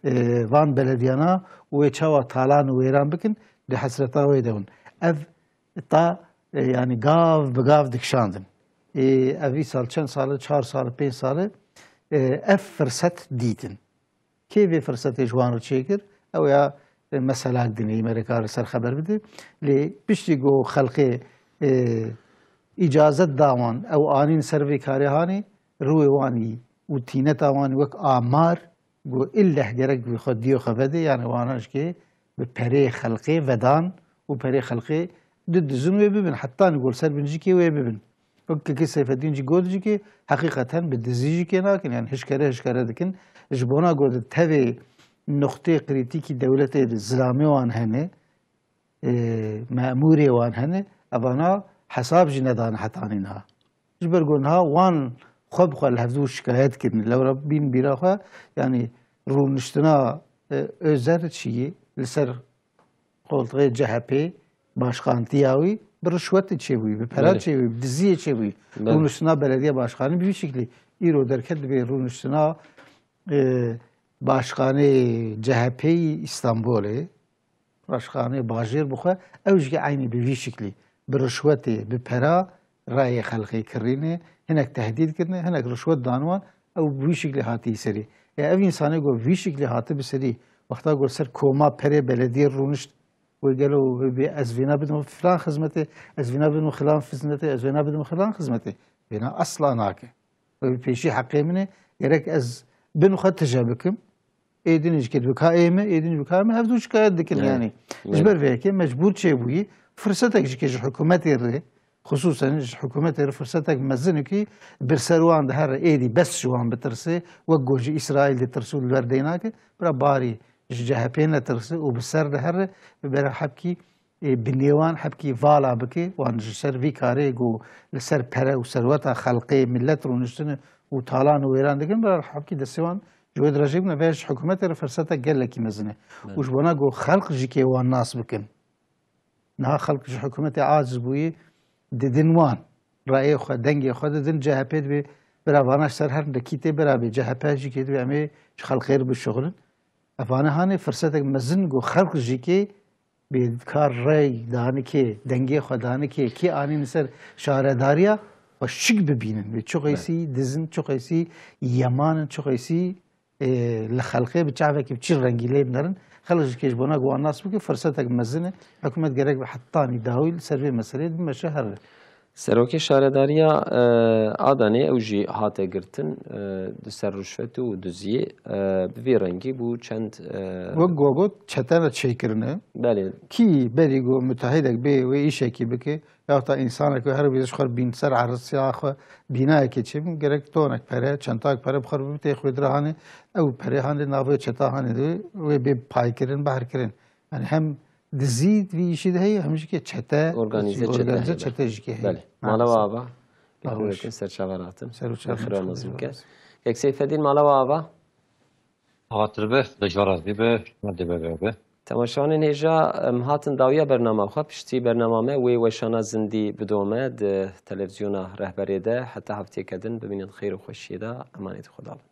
e, van belediyana û wê çawa talan û wêran bikin, di hesreta wê de hûn. Ev ta, e, yanî gav bi gav dikişandin. E, ev îsal çend sal e, çar sal e, pênc sal e, e, ev firset dîtin. Kê vê firsetê ji wan re çêkir? Ew ya, e, meselak dinê, me re kar ser xeber bide. Lê piştî ku xelkê, e, îcazet da wan, ew anîn ser vê karê hanê, rûyê wan yî û tîneta wan yî wek amar, Got, illeh gerek bi xwe diyo xwe vede, yani wana jikê bi perê xelqê vedan û perê xelqê didizin wê bibin. Hetanî got, li ser binijikê wê bibin. Wek Kekê Seyfeddîn jî got jî ki heqîqeten bi dizî jî kê nakin, yani hişkere hişkere dikin. Ji bona got di tevê nuqtê krîtîkî dewletê de zilamê wan hene, e, memûrê wan hene, evana hesab jî nedane hetanî niha. Ji ber ku niha wan xwe bi xwe li hevdû şikayet kirin. Lewra bîn bîra xwe, yani rûniştina, e, Özer çiyî li ser qoltixê C H P başkantiya wî bi rişwetê çêbûyî, bi pera Belê. çêbûyî, bi diziyê çêbûyî. Belê. Rûniştina belediye başkanî bi vî şiklî îro derket dibe rûniştina, e, başkanê C H P'yî Îstanbulê, başkanê bajêr bixwe, ew jî eynî bi vî şiklî, bi rişwetê, bi pera rayê xelkê kirîne, hinek tehdîd kirine, hinek rişwet dan wan, ew bi wî şiklî hatiye serî. E, ev însanê ku vî şiklî hatibe serî, wexta ku ser koma perê belediyê rûnişt, wê gelo wê bê ez vêna bidim filan xizmetê, ez vêna bidim filan xizmetê, ez vêna bidim filan xizmetê. Vêna asla nake. Wê bi pêşî heqê min e, gerek ez bin xwe tije bikim. Ê din jî kê dibika ê me, ê din jî bika me, hevdû şikayet dikin Evet. yani. Ji Evet. ber vê yekê mecbûr çêbûyî, firsetek jî kê ji hikûmetê re, xisûsen ji hikûmetê re firsetek mezin e kî bi ser wan de here êdî bes ji wan bitirsê, wek ku ji Îsraîl ditirse û li wer deynake, bira barî ji C H P netirse û bi ser de here, bi bera hebkî, ê, bi nêwan hebkî vala bike, wan ji ser vî karê ku li ser pere û serweta xelkê, millet rûniştine û talan û wêran dikin, bira hebkî destê wan ji wê direjê bûne, vê ji hikûmetê re firsetek gelekî mezin e. Evet. Û ji bona ku xelk jî kê wan nas bikin. Niha xelk ji hikûmetê aciz bûyî, didin wan. Rayê xwe, dengê xwe didin C H P dibê, bira vana ji ser herin de kî tê bira bê, C H P jî kê dibê, em ê ji xelkê re bişuxulin. Evane hanê firsetek mezin ku xelk jî kê bê kar rey danikê, dengê xwe danikê, kê anîn ser şaredariya xwe şik bibînin. Bê çi qeysî dizin, çi qeysî yeman in, çi qeysî, e, li xelkê bi çavekî bi çi rengî lê binerin. Xelk ji kê ji bona ku wan nas bike, firsetek mezin e. Hikûmet gerek bi hetanî dawî li ser vê meseleyê bimeşe here. Serokê Şaredariya, e, Adanê ew jî hate girtin, e, di ser ruşwetê û duziyê, e, bi vî rengî bû çend, e, Wek ku got, çete re çêkirine. Belê. Kî berî ku mutahidek bê wê îşekî bike, ya ta însanek wê here bê ji xwe bîn ser erisiya xwe bînayekê çêbin, gerek tonek pere, çentak pere bi xwe re bibitê xwê dira hanê, ew perê hanê navê çeta hanê de wê bê paykirin, behrkirin. Yani hem dizî di vî îşî de heye, hem jî kê çete, Organize çete organize heye, çete belê. jî kê heye. Belê. Mala we Maalesef. ava. Ava Pêkûrekin ser çava ratin. Ser û çava Xira ratin. mezin ke. Kek Seyfedîn, mala we ava. Hatir be, de jara zî be, me de be be be. Temaşevanên hêja, em hatin dawiya bernama xwe. Piştî bernama me wê weşana zindî bidome di televîzyona rehberê de. Heta hefteyeke din bimînin xeyr û xweşiyê de. Emanetî Xweda bin.